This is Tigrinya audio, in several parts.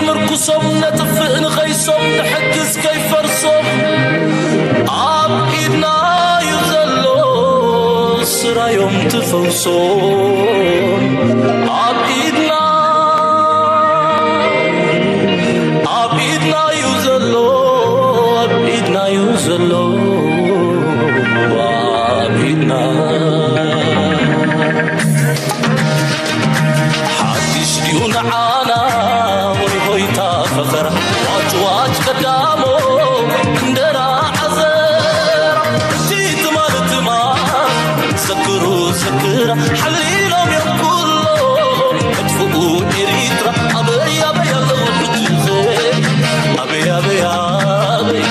ምርኩሶም ነጥፍእ ንኸይሶም ንሕግዝ ከይፈርሶም ኣብ ኢድና እዩ ዘሎ ስራዮም ትፈውሶም ኣብ ኢድና ኣብ ኢድና እዩ ዘሎ ኣብ ኢድና እዩ ዘሎ ኣብ ኢድና ሓድሽ ድዩ ንዓና ወይ ሆይታ ፈኸራ ዋጭ ዋጭ ቀዳሞ እንደራ ዓዘራ እቲ ትማል ትማል ዘክሩ ዘክራ ሓሊሎም እዮም ኩሎም መጥፍኡ ኤሪትራ ኣበይ ኣበይ ኣለዉ ሕጂ ኣበይ ኣበይ ኣበይ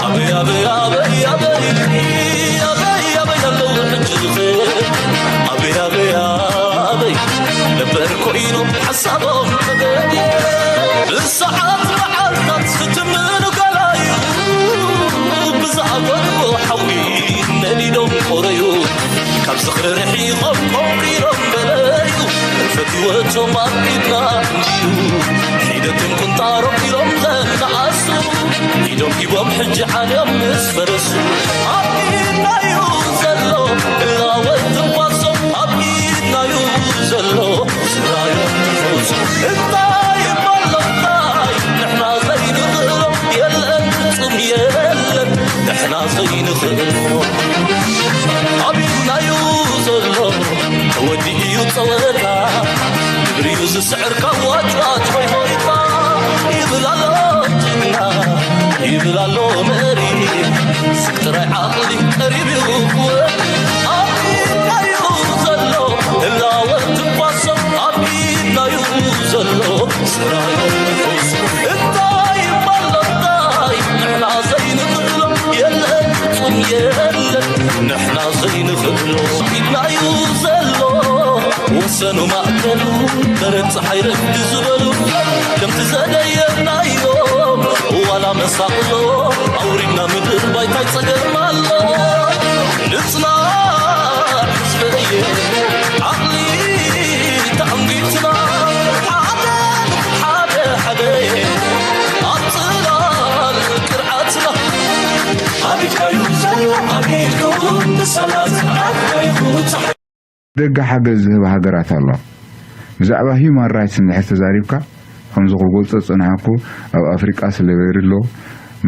ኣበይ ኣበይ ኣበይ ኣበይ ኣበይ ኣበይ ኣለዉ ሕጂ ኣበይ ኣበይ ኣበይ ነበር ኮይኖም ሓሳቦም ተገዲ ብሰዓት መዓልታት ክትምኑ ገላዩ ብዝኣበድዎ ሓዊ ነዲዶም ቆረዩ ካብ ዝኽሪ ርሒቖም ቆንቂሮም በለዩ ፈትወቶም ኣብ ኢድና እንዲዩ ሒደትን ቁንጣሮም ኢሎም ዘነኣሱ ኢዶም ሂቦም ሕጂ ዓንዮም ምስ ፈረሱ ኣብ ኢድናዩ ዘሎ እላወት ትንፋሶም ኣብ ኢድናዩ ዘሎ ስራዮም ትፈውሱ እንታይ እሞ ኣሎ እንታይ ንሕና ዘይንኽእሎ የለን ፍጹም የለን ንሕና ዘይንኽእሎ ኣብ ኢድናዩ ዘሎ ተወዲኡ እዩ ጸወታ ግብሪዩ ዝስዕር ካብ ዋጭዋጭ ሆይ ሆይታ ይብል ኣሎ ጅግና ይብል ኣሎ መሪ ስብ ጥራይ ዓቕሊ ቀሪብ እዩ ክወዲ ኣብ ኢድናዩ ዘሎ ህላወ ትንፋሶም ኣብ ኢድናዩ ዘሎ ስራዮም ንፈውሱ እንታይ እሞ ኣሎ እንታይ ንሕና ዘይንኽእሎ የለን ፍጹም የለን ንሕና ዘይንኽእሎ ኢድናዩ ዘሎ ወሰኑ ማእከሉ በረድ ፀሓይ ረግዲ ዝበሉ ከምቲ ዘደየብናዮም ዋላ መሳቕሎ ኣውሪድና ምድር ባይታይ ፀገም ኣሎ ንፅናዕ ህዝበየ ዓቕሊ ተኣንጊትና ሓደ ሓደ ሓደ ኣብ ፅላል ቅርዓትና ኣቢካዩ ዘሎ ኣቢልኩም ብሰላም ኣቢልኩም ደገ ሓገዝ ዝህባ ሃገራት ኣለዋ። ብዛዕባ ሂዩማን ራይትስ እንድሕር ተዛሪብካ፣ ከምዚ ክገልጾ ዝጸናሕኩ፣ ኣብ ኣፍሪቃ ስሌቨሪ ኣሎ፣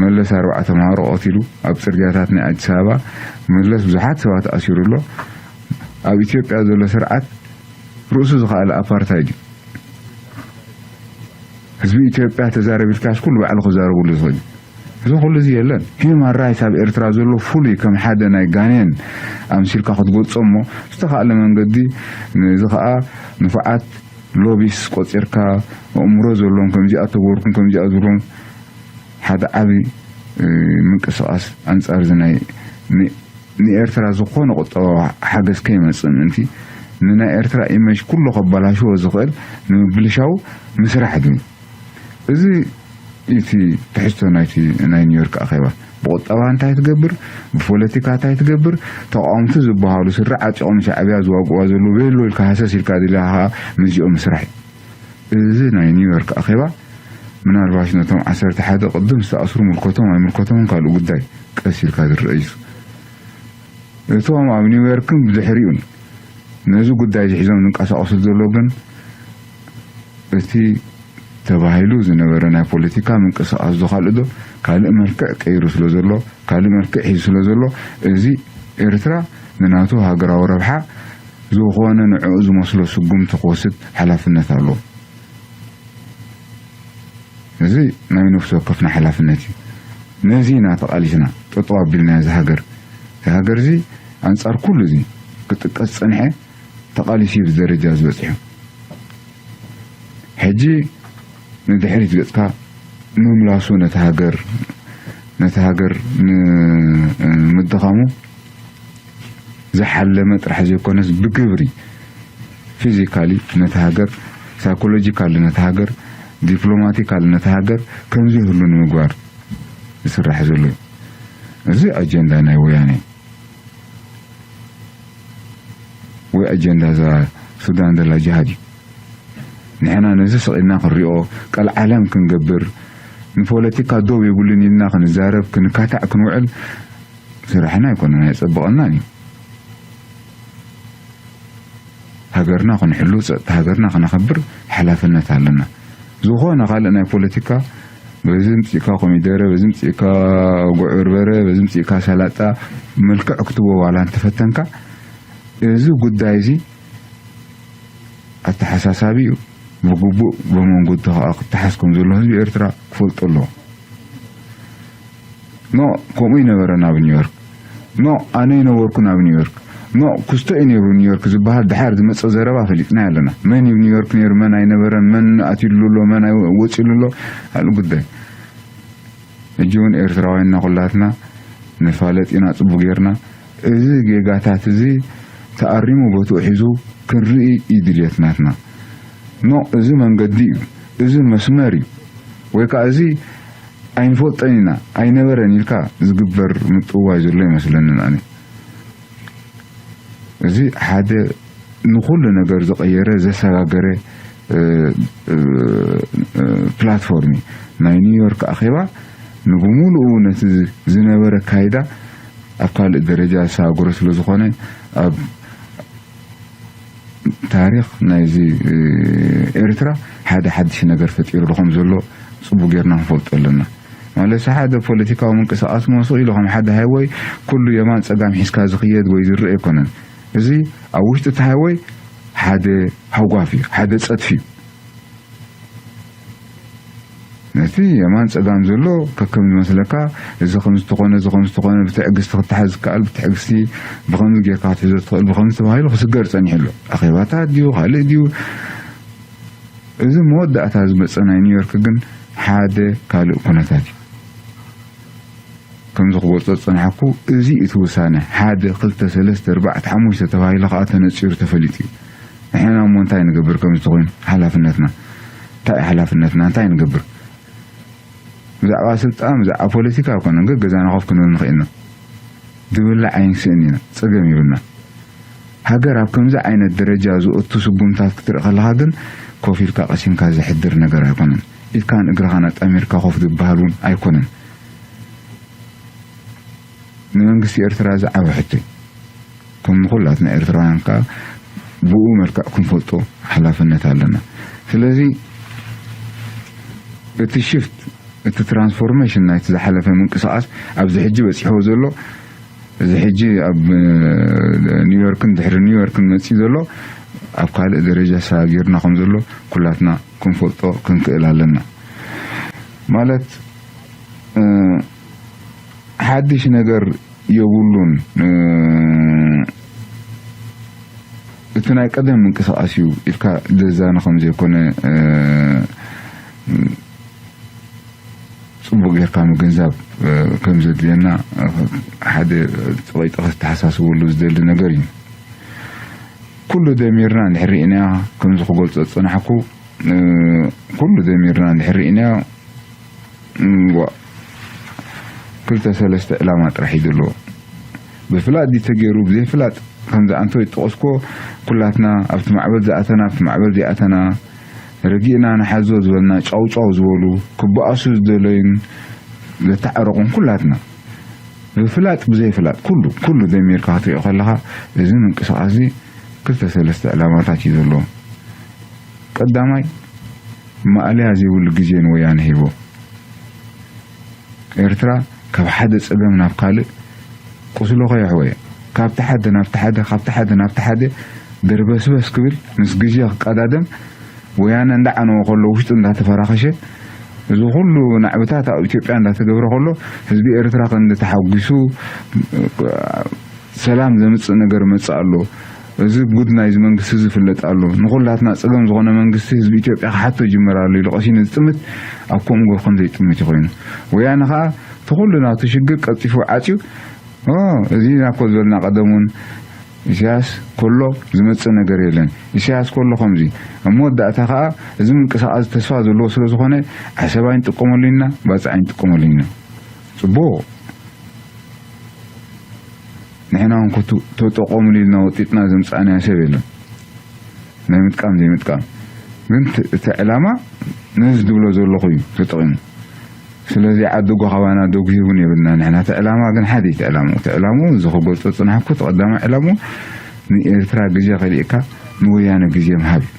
መለስ ኣርባዕተ ተምሃሮ ቀቲሉ፣ ኣብ ጽርግያታት ናይ ኣዲስ ኣበባ መለስ ብዙሓት ሰባት ኣሲሩ ኣሎ። ኣብ ኢትዮጵያ ዘሎ ስርዓት ርእሱ ዝኸኣለ ኣፓርታይድ እዩ። ህዝቢ ኢትዮጵያ ተዛረብ ኢልካስ ኩሉ ባዕሉ ክዛረበሉ ዝኽእል እዩ። እዚ ኩሉ እዚ የለን። ሂዩማን ራይትስ ኣብ ኤርትራ ዘሎ ፍሉይ ከም ሓደ ናይ ጋኔን ኣምሲልካ ክትገልጾ እሞ ዝተኻእለ መንገዲ ነዚ ኸኣ ንፉዓት ሎቢስ ቆጺርካ ኣእምሮ ዘለዎም ከምዚኣ ተገበርኩም ከምዚኣ ዝብሎም ሓደ ዓቢ ምንቅስቓስ ኣንጻር እዚ ናይ ንኤርትራ ዝኾነ ቁጠባዊ ሓገዝ ከይመጽእ ምእንቲ ንናይ ኤርትራ ኢመጅ ኩሉ ከባላሽዎ ዝኽእል ንምብልሻው ምስራሕ ድዩ? እዚ እቲ ትሕዝቶ ናይቲ ናይ ኒውዮርክ ኣኼባ። ብቁጠባ እንታይ ትገብር፣ ብፖለቲካ እንታይ ትገብር፣ ተቓወምቲ ዝበሃሉ ስሪ ዓጢቖም ንሻዕብያ ዝዋግእዋ ዘለዉ ቤሎ ኢልካ ሃሰስ ኢልካ ድልያ ከዓ ምስዚኦም ምስራሕ እዩ። እዚ ናይ ኒውዮርክ ኣኼባ ምናልባሽ ነቶም ዓሰርተ ሓደ ቅድም ዝተኣስሩ ምልከቶም ኣይምልከቶምን ካልእ ጉዳይ ቀስ ኢልካ ዝረአ እዩ። እቶም ኣብ ኒውዮርክን ብድሕሪኡን ነዚ ጉዳይ እዚ ሒዞም ዝንቀሳቐሱ ዘለዉ ግን እቲ ተባሂሉ ዝነበረ ናይ ፖለቲካ ምንቅስቓስ ዶ ካልእ ዶ ካልእ መልክዕ ቀይሩ ስለ ዘሎ ካልእ መልክዕ ሒዙ ስለ ዘሎ እዚ ኤርትራ ንናቱ ሃገራዊ ረብሓ ዝኾነ ንዕኡ ዝመስሎ ስጉምቲ ክወስድ ሓላፍነት ኣለዎ። እዚ ናይ ነፍሲ ወከፍና ሓላፍነት እዩ። ነዚ ኢና ተቓሊስና ጠጠው ኣቢልና እዚ ሃገር። እዚ ሃገር እዚ ኣንጻር ኩሉ እዚ ክጥቀስ ዝጸንሐ ተቓሊሱ እዩ እዚ ደረጃ ዝበጽሑ። ሕጂ ንድሕሪት ገጽካ ምምላሱ ነቲ ሃገር ነቲ ሃገር ንምድኻሙ ዝሓለመ ጥራሕ ዘይኮነስ ብግብሪ ፊዚካሊ ነቲ ሃገር ሳይኮሎጂካሊ ነቲ ሃገር ዲፕሎማቲካሊ ነቲ ሃገር ከምዚ ይህሉ ንምግባር ዝስራሕ ዘሎ እዩ። እዚ ኣጀንዳ ናይ ወያነ ወይ ኣጀንዳ እዛ ሱዳን ዘላ ጅሃድ እዩ። ንሕና ነዚ ስቕ ኢልና ክንሪኦ፣ ቀልዓለም ክንገብር፣ ንፖለቲካ ደው የብሉን ኢልና ክንዛረብ፣ ክንካታዕ ክንውዕል ስራሕና ኣይኮነን፣ ኣየጸብቐናን እዩ። ሃገርና ክንሕሉ፣ ጸጥታ ሃገርና ክነኸብር ሓላፍነት ኣለና። ዝኾነ ካልእ ናይ ፖለቲካ፣ በዚ ምጽእካ ኮሚደረ፣ በዚ ምጽእካ ጉዕ በርበረ፣ በዚ ምጽእካ ሰላጣ መልክዕ ክትቦ ዋላ እንተፈተንካ፣ እዚ ጉዳይ እዚ ኣተሓሳሳቢ እዩ። ብግቡእ ብመንገዱ ከዓ ክተሓዝ ከም ዘሎ ህዝቢ ኤርትራ ክፈልጦ ኣለዎ። ኖ፣ ከምኡ ይነበረ ናብ ኒውዮርክ። ኖ፣ ኣነ ይነበርኩ ናብ ኒውዮርክ። ኖ፣ ክስቶ እዩ ነይሩ ኒውዮርክ ዝበሃል ድሓር ዝመፀ ዘረባ ፈሊጥና ኣለና። መን እዩ ኒውዮርክ ነይሩ፣ መን ኣይነበረን፣ መን ኣትዩሉ ኣሎ፣ መን ኣይ-፣ ወፂሉ ኣሎ፣ ካልእ ጉዳይ። ሕጂ እውን ኤርትራውያንና ኩላትና ንፋለጥ ኢና ጽቡቅ ጌርና። እዚ ጌጋታት እዚ ተኣሪሙ ቦትኡ ሒዙ ክንርኢ እዩ ድልየት ናትና። ኖ፣ እዚ መንገዲ እዩ፣ እዚ መስመር እዩ፣ ወይ ከዓ እዚ ኣይንፈልጦን ኢና፣ ኣይነበረን ኢልካ ዝግበር ምጥዋይ ዘሎ ይመስለንን ኣነ። እዚ ሓደ ንኹሉ ነገር ዝቐየረ፣ ዘሰጋገረ፣ እ፣ እ፣ እ፣ ፕላትፎርም እዩ። ናይ ኒውዮርክ ኣኼባ ንብሙሉኡ ነቲ ዝ-፣ ዝነበረ ኣካይዳ ኣብ ካልእ ደረጃ ዘሰጋገሮ ስለ ዝኾነ፣ ኣብ ታሪኽ ናይዚ፣ እ፣ ኤርትራ ሓደ ሓድሽ ነገር ፈጢሩሉ ከም ዘሎ ጽቡቅ ጌርና ክንፈልጦ ኣለና። ማለት ሓደ ፖለቲካዊ ምንቅስቃስ መስ ኢሉ ከም ሓደ ሃይወይ ኩሉ የማን ጸጋም ሒዝካ ዝኽየድ ወይ ዝረአ ኣይኮነን። እዚ ኣብ ውሽጢ እቲ ሃይወይ ሓደ ሃጓፍ እዩ፣ ሓደ ጸድፊ እዩ። ነቲ የማን ጸጋም ዘሎ ከከም ዝመስለካ፣ እዚ ከም ዝተኾነ፣ እዚ ከም ዝተኾነ፣ ብትዕግስቲ ክትሓዝ ዝከኣል ብትዕግስቲ፣ ብኸምዚ ጌርካ ክትሕዞ ትኽእል ብኸምዚ ተባሂሉ ክስገር ጸኒሑ ኣሎ። ኣኼባታት ድዩ፣ ካልእ ድዩ? እዚ መወዳእታ ዝመጸ ናይ ኒውዮርክ ግን ሓደ ካልእ ኩነታት እዩ። ከምዚ ክገልጾ ዝጸናሕኩ፣ እዚ እቲ ውሳነ፣ ሓደ፣ ክልተ፣ ሰለስተ፣ ኣርባዕተ፣ ሓሙሽተ ተባሂሉ ከኣ ተነጺሩ ተፈሊጡ እዩ። ንሕና እሞ እንታይ ንገብር ከምዚ ተኾይኑ? ሓላፍነትና እንታይ እዩ? ሓላፍነትና እንታይ ንገብር? ብዛዕባ ስልጣን፣ ብዛዕባ ፖለቲካ ኣይኮነን፣ ገገዛና ኮፍ ክንብል ንኽእል ኢና። ድብላዕ ኣይንስእን ኢና፣ ጸገም የብልና። ሃገር ኣብ ከምዚ ዓይነት ደረጃ ዝእቱ ስጉምታት ክትርኢ ከለኻ ግን ኮፍ ኢልካ ቀሲንካ ዘሕድር ነገር ኣይኮነን። ኢድካን እግርኻን ኣጣሚርካ ኮፍ ዝበሃል እውን ኣይኮነን። ንመንግስቲ ኤርትራ እዚ ዓቢ ሕቶ እዩ። ከም ንኹላትና ኤርትራውያን ከኣ ብኡ መልክዕ ክንፈልጦ ሓላፍነት ኣለና። ስለዚ እቲ ሽፍት፣ እቲ ትራንስፎርሜሽን ናይቲ ዝሓለፈ ምንቅስቓስ ኣብዚ ሕጂ በጺሕዎ ዘሎ፣ እዚ ሕጂ ኣብ፣ እ፣ ኒውዮርክን ድሕሪ ኒውዮርክን መጺኡ ዘሎ ኣብ ካልእ ደረጃ ሰጋጊርና ከም ዘሎ ኩላትና ክንፈልጦ ክንክእል ኣለና። ማለት፣ እ፣ ሓድሽ ነገር የብሉን። እ፣ እቲ ናይ ቀደም ምንቅስቓስ እዩ ኢልካ ዘዛኒ ከም ዘይኮነ፣ እ፣ ጽቡቕ ጌርካ ምግንዛብ፣ እ፣ ከም ዘድልየና፣ እ፣ ሓደ ቀይጢ ከተተሓሳስበሉ ዝደሊ ነገር እዩ። ኩሉ ደሚርና እንድሕር ርኢናዮ፣ ከምዚ ክገልጾ ዝጸናሕኩ፣ እ፣ ኩሉ ደሚርና እንድሕር ርኢናዮ፣ እም፣ ዋ፣ ክልተ ሰለስተ ዕላማ ጥራሕ እዩ ዘለዎ። ብፍላጥ ድዩ ተገይሩ፣ ብዘይፍላጥ፣ ከምዚ ኣንቶ ይጠቐስኮ፣ ኩላትና ኣብቲ ማዕበል ዝኣተና፣ ኣብቲ ማዕበል ዘይኣተና፣ ረጊእና ንሓዞ ዝበልና፣ ጫው ጫው ዝበሉ፣ ክበኣሱ ዝደለዩን ዘተዓረቑን ኩላትና፣ ብፍላጥ ብዘይፍላጥ፣ ኩሉ፣ ኩሉ ደሚርካ ክትሪኦ ከለኻ፣ እዚ ምንቅስቓስ እዚ ክልተ ሰለስተ ዕላማታት እዩ ዘለዎ። ቀዳማይ፣ ማእለያ ዘይብሉ ግዜ ንወያነ ሂቦ። ኤርትራ ካብ ሓደ ጸገም ናብ ካልእ ቁስሎ ከየሕወየ፣ ካብቲ ሓደ ናብቲ ሓደ፣ ካብቲ ሓደ ናብቲ ሓደ ደርበስበስ ክብል፣ ምስ ግዜ ክቀዳደም፣ ወያነ እንዳዓነወ ከሎ፣ ውሽጡ እንዳተፈራኸሸ፣ እዚ ኩሉ ናዕብታት ኣብ ኢትዮጵያ እንዳተገብረ ከሎ፣ ህዝቢ ኤርትራ ክንዲ ተሓጒሱ፣ ሰላም ዘምጽእ ነገር መጽእ ኣሎ። እዚ ጉድ ናይዚ መንግስቲ እዚ ይፍለጥ ኣሎ። ንኹላትና ጸገም ዝኾነ መንግስቲ ህዝቢ ኢትዮጵያ ክሓቶ ይጅምር ኣሎ ኢሉ ቀሲኑ ዝጥምት ኣብ ከምኡ ገብሩ ከም ዘይጥምት እዩ ኮይኑ። ወያነ ኸኣ እቲ ኩሉ ናቱ ሽግር ቀልጢፉ ዓጽዩ፣ ኦ፣ እዚ ኢና እኮ ዝበልና ቀደም እውን፣ ኢሳያስ ከሎ ዝመጽእ ነገር የለን። ኢሳያስ ከሎ ከምዚ። ኣብ መወዳእታ ኸኣ እዚ ምንቅስቓስ ተስፋ ዘለዎ ስለ ዝኾነ ዓሰብ ኣይንጥቀመሉ ኢና፣ ባጽዕ ኣይንጥቀመሉ ኢና። ጽቡቕ። ንሕና እውን ከቱ-፣ ተጠቐሙሉ ኢልና ወጢጥና ዘምጻእናዮ ሰብ የለን። ናይ ምጥቃም ዘይምጥቃም። ግን እቲ ዕላማ ነዚ ዝብሎ ዘለኹ እዩ ተጠቒሙ። ስለዚ ዓዲ ጎኻባና ደጉ ሂቡን የብልና። ንሕና እቲ ዕላማ ግን ሓደ እዩ። እቲ ዕላማ እቲ ዕላማ እዚ ክገልጾ ዝጽናሕኩ እቲ ቀዳማይ ዕላማ ንኤርትራ ግዜ ከሊእካ ንወያነ ግዜ ምሃብ እዩ።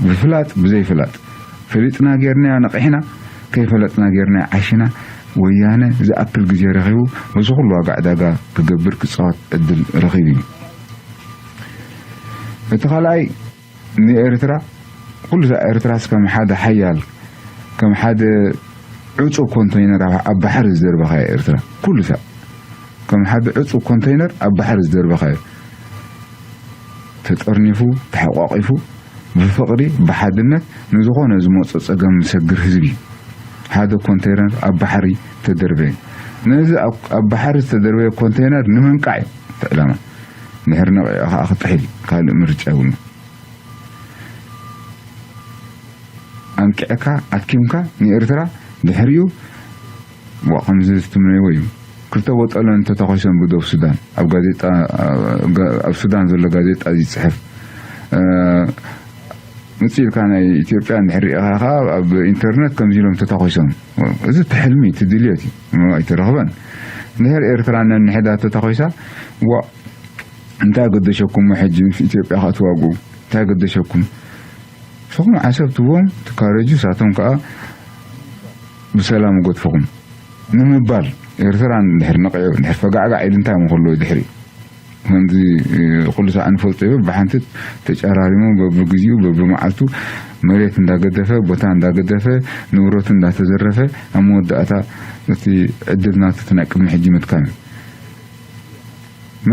ብፍላጥ ብዘይፍላጥ፣ ፈሊጥና ጌርናዮ ነቒሕና፣ ከይፈለጥና ጌርናዮ ዓሽና። ወያነ ዝኣክል ግዜ ረኺቡ፣ በዚ ኩሉ ዋጋ ዕዳጋ ክገብር ክጻወት ዕድል ረኺቡ እዩ። እቲ ካልኣይ ንኤርትራ፣ ኩሉ ሳዕ ኤርትራስ ከም ሓደ ሓያል፣ ከም ሓደ ዕጹብ ኮንተይነር ኣብ፣ ኣብ ባሕሪ ዝደርበኻዮ ኤርትራ፣ ኩሉ ሳዕ ከም ሓደ ዕጹብ ኮንተይነር ኣብ ባሕሪ ዝደርበኻዮ፣ ተጠርኒፉ፣ ተሓቋቒፉ፣ ብፍቕሪ፣ ብሓድነት ንዝኾነ ዝመጾ ጸገም ዝሰግር ህዝቢ እዩ። ሓደ ኮንተይነር ኣብ ባሕሪ ተደርበየ። ነዚ ኣብ፣ ኣብ ባሕሪ ዝተደርበየ ኮንተይነር ንምንቃዕ እዩ እቲ ዕላማ። ድሕሪ ነቒዑ ኸኣ ክጥሕል እዩ። ካልእ ምርጫ የብሉን። ኣንቂዕካ ኣድኪምካ ንኤርትራ ድሕሪኡ ዋ፣ ከምዚ ዝትምነይዎ እዩ። ክልተ ቦጠለን እንተተኾይሰን ብዶብ ሱዳን፣ ኣብ ጋዜጣ፣ ኣብ ሱዳን ዘሎ ጋዜጣ እዚ ይጽሕፍ። እ፣ ምጽእ ኢልካ ናይ ኢትዮጵያ እንድሕር ርኢኻ ኸኣ ኣብ ኢንተርነት ከምዚ ኢሎም ተተኾይሶም። እዚ እቲ ሕልሚ፣ እቲ ድልየት እዩ። እሞ ኣይተረኽበን። እንድሕር ኤርትራ ነንሕዳ ተተኾይሳ፣ ዋ፣ እንታይ ገደሸኩም ሕጂ ምስ ኢትዮጵያ ከኣ ትዋግኡ? እንታይ ገደሸኩም? ንስኹም ዓሰብ ትቦም ትካረጁ፣ ሳቶም ከኣ ብሰላም ይገድፍኹም ንምባል፣ ኤርትራ እንድሕር ነቒዑ፣ እንድሕር ፈጋዕጋዕ ኢሉ እንታይ ምኸሎ ድሕሪ ከምዚ፣ እ፣ ኩሉ ሳዕ ንፈልጦ እዩ። ብሓንቲ ተጨራሪሙ በብግዚኡ በብመዓልቱ መሬት እንዳገደፈ፣ ቦታ እንዳገደፈ፣ ንብረቱ እንዳተዘረፈ፣ ኣብ መወዳእታ እቲ ዕድል ናቱ እቲ ናይ ቅድሚ ሕጂ ምድካም እዩ።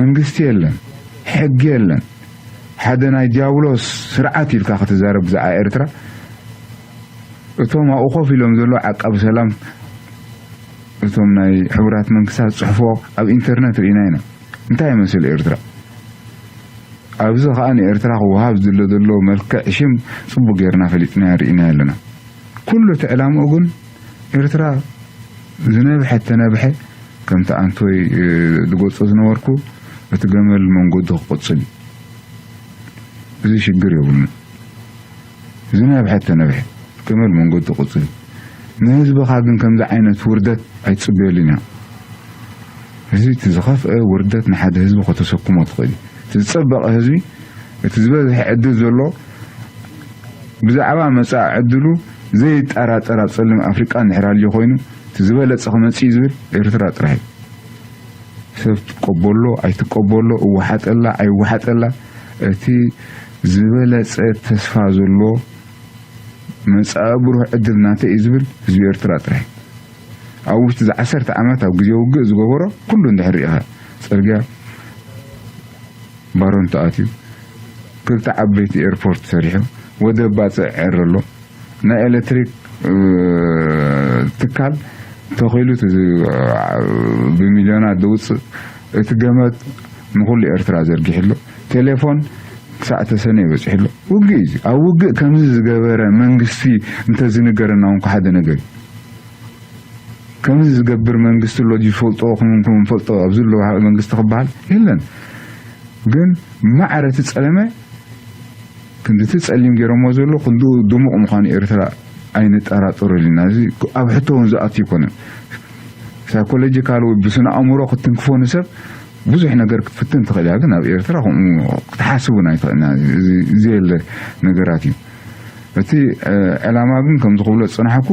መንግስቲ የለን፣ ሕጊ የለን። ሓደ ናይ ዲያብሎስ ስርዓት ኢልካ ክትዛረብ ብዛዕባ ኤርትራ፣ እቶም ኣብኡ ኮፍ ኢሎም ዘለዉ ዓቃቢ ሰላም፣ እቶም ናይ ሕቡራት መንግስታት ዝጽሕፍዎ ኣብ ኢንተርነት ርኢና ኢና። እንታይ ይመስል ኤርትራ? ኣብዚ ኸኣ ንኤርትራ ክወሃብ ዝድለ ዘሎ መልክዕ ሽም ጽቡቕ ጌርና ፈሊጥናዮ ርኢናዮ ኣለና። ኩሉ እቲ ዕላምኡ ግን ኤርትራ ዝነብሐ እተነብሐ፣ ከምቲ ኣንቶይ፣ እ፣ ዝገልጾ ዝነበርኩ፣ እቲ ገመል መንገዱ ክቕጽል እዩ። እዚ ሽግር የብሉን። ዝነብሐ እተነብሐ፣ ገመል መንገዱ ክቕጽል እዩ። ንህዝብኻ ግን ከምዚ ዓይነት ውርደት ኣይትጽበየሉን ኢኻ። እዚ እቲ ዝኸፍአ ውርደት ንሓደ ህዝቢ ከተሰክሞ ትኽእል እዩ። እቲ ዝጸበቐ ህዝቢ፣ እቲ ዝበዝሐ ዕድል ዘሎ፣ ብዛዕባ መጻኢ ዕድሉ ዘይጠራጠር ኣብ ጸሊም ኣፍሪቃ እንድሕር ኣልዩ ኮይኑ፣ እቲ ዝበለጸ ክመጽእ እዩ ዝብል ኤርትራ ጥራሕ እዩ። ሰብ ትቀበሎ ኣይትቀበሎ፣ እወሓጠላ ኣይወሓጠላ፣ እቲ ዝበለጸ ተስፋ ዘሎ መጻኢ ብሩህ ዕድል ናተይ እዩ ዝብል ህዝቢ ኤርትራ ጥራሕ እዩ። ኣብ ውሽጢ እዚ ዓሰርተ ዓመት ኣብ ግዜ ውግእ ዝገበሮ ኩሉ እንድሕር ርኢኻ፣ ጽርግያ ባሮንቶ ኣትዩ፣ ክልተ ዓበይቲ ኤርፖርት ሰሪሑ፣ ወደብ ባጽዕ ዕር ኣሎ፣ ናይ ኤሌክትሪክ፣ እ፣ ትካል ተኺሉ፣ እቲ ዝ-፣ ብሚልዮናት ዝውጽእ እቲ ገመድ ንኹሉ ኤርትራ ዘርጊሑ ኣሎ። ቴሌፎን ክሳዕ ተሰነይ በጺሑ ኣሎ። ውግእ እዩ እዚ። ኣብ ውግእ ከምዚ ዝገበረ መንግስቲ እንተዝንገረና እውን ሓደ ነገር እዩ። ከምዚ ዝገብር መንግስቲ ኣሎ ድዩ ዝፈልጦ፣ ከም፣ ከም እንፈልጦ ኣብዚ ኣሎ መንግስቲ ክበሃል የለን። ግን ማዕረ እቲ ጸለመ ክንድቲ ጸሊም ገይሮሞ ዘሎ ክንድኡ ድሙቕ ምዃኑ ኤርትራ ኣይንጠራጠረሉ ኢና። እዚ ኣብ ሕቶ እውን ዝኣቱ ኣይኮነን። ሳይኮሎጂካል ወይ ብስነ ኣእምሮ ክትንክፎ ንሰብ ብዙሕ ነገር ክትፍትን ትኽእል እያ፣ ግን ኣብ ኤርትራ ከምኡ ክትሓስብ እውን ኣይትኽእልን እያ። እዚ፣ እዚ የለ ነገራት እዩ። እቲ፣ እ፣ ዕላማ ግን ከምዚ ክብሎ ዝጸናሕኩ፣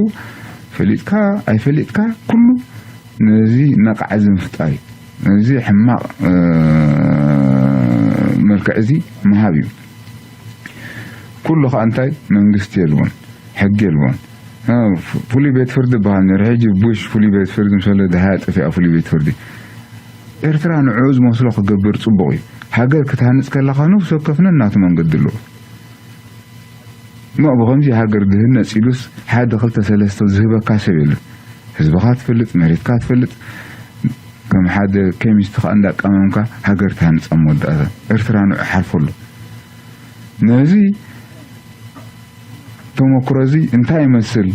ፈሊጥካ ኣይፈሊጥካ ኩሉ ነዚ ነቓዕ እዚ ምፍጣር እዩ። ነዚ ሕማቕ፣ እ፣ መልክዕ እዚ ምሃብ እዩ። ኩሉ ኸኣ እንታይ መንግስቲ የልቦን፣ ሕጊ የልቦን። እ፣ ፍ-፣ ፍሉይ ቤት ፍርዲ ይበሃል ነይሩ። ሕጂ ቡሽ ፍሉይ ቤት ፍርዲ ምስ ወለደ ሃያ ጠፊኣ ፍሉይ ቤት ፍርዲ። ኤርትራ ንዕኡ ዝመስሎ ክገብር ጽቡቕ እዩ። ሃገር ክትሃንጽ ከለኻ ነፍሲ ወከፍ ነናቱ መንገዲ ኣለዎ። እሞ ብኸምዚ ሃገር ድህነጽ ኢሉስ ሓደ ክልተ ሰለስተ ዝህበካ ሰብ የለን። ህዝብኻ ትፈልጥ፣ መሬትካ ትፈልጥ፣ ከም ሓደ ኬሚስት ኸኣ እንዳቀመምካ ሃገር ትሃንጻ። ኣብ መወዳእታ ኤርትራ ንዑ ሓልፎ ኣሎ። ነዚ ተመክሮ እዚ እንታይ ይመስል፣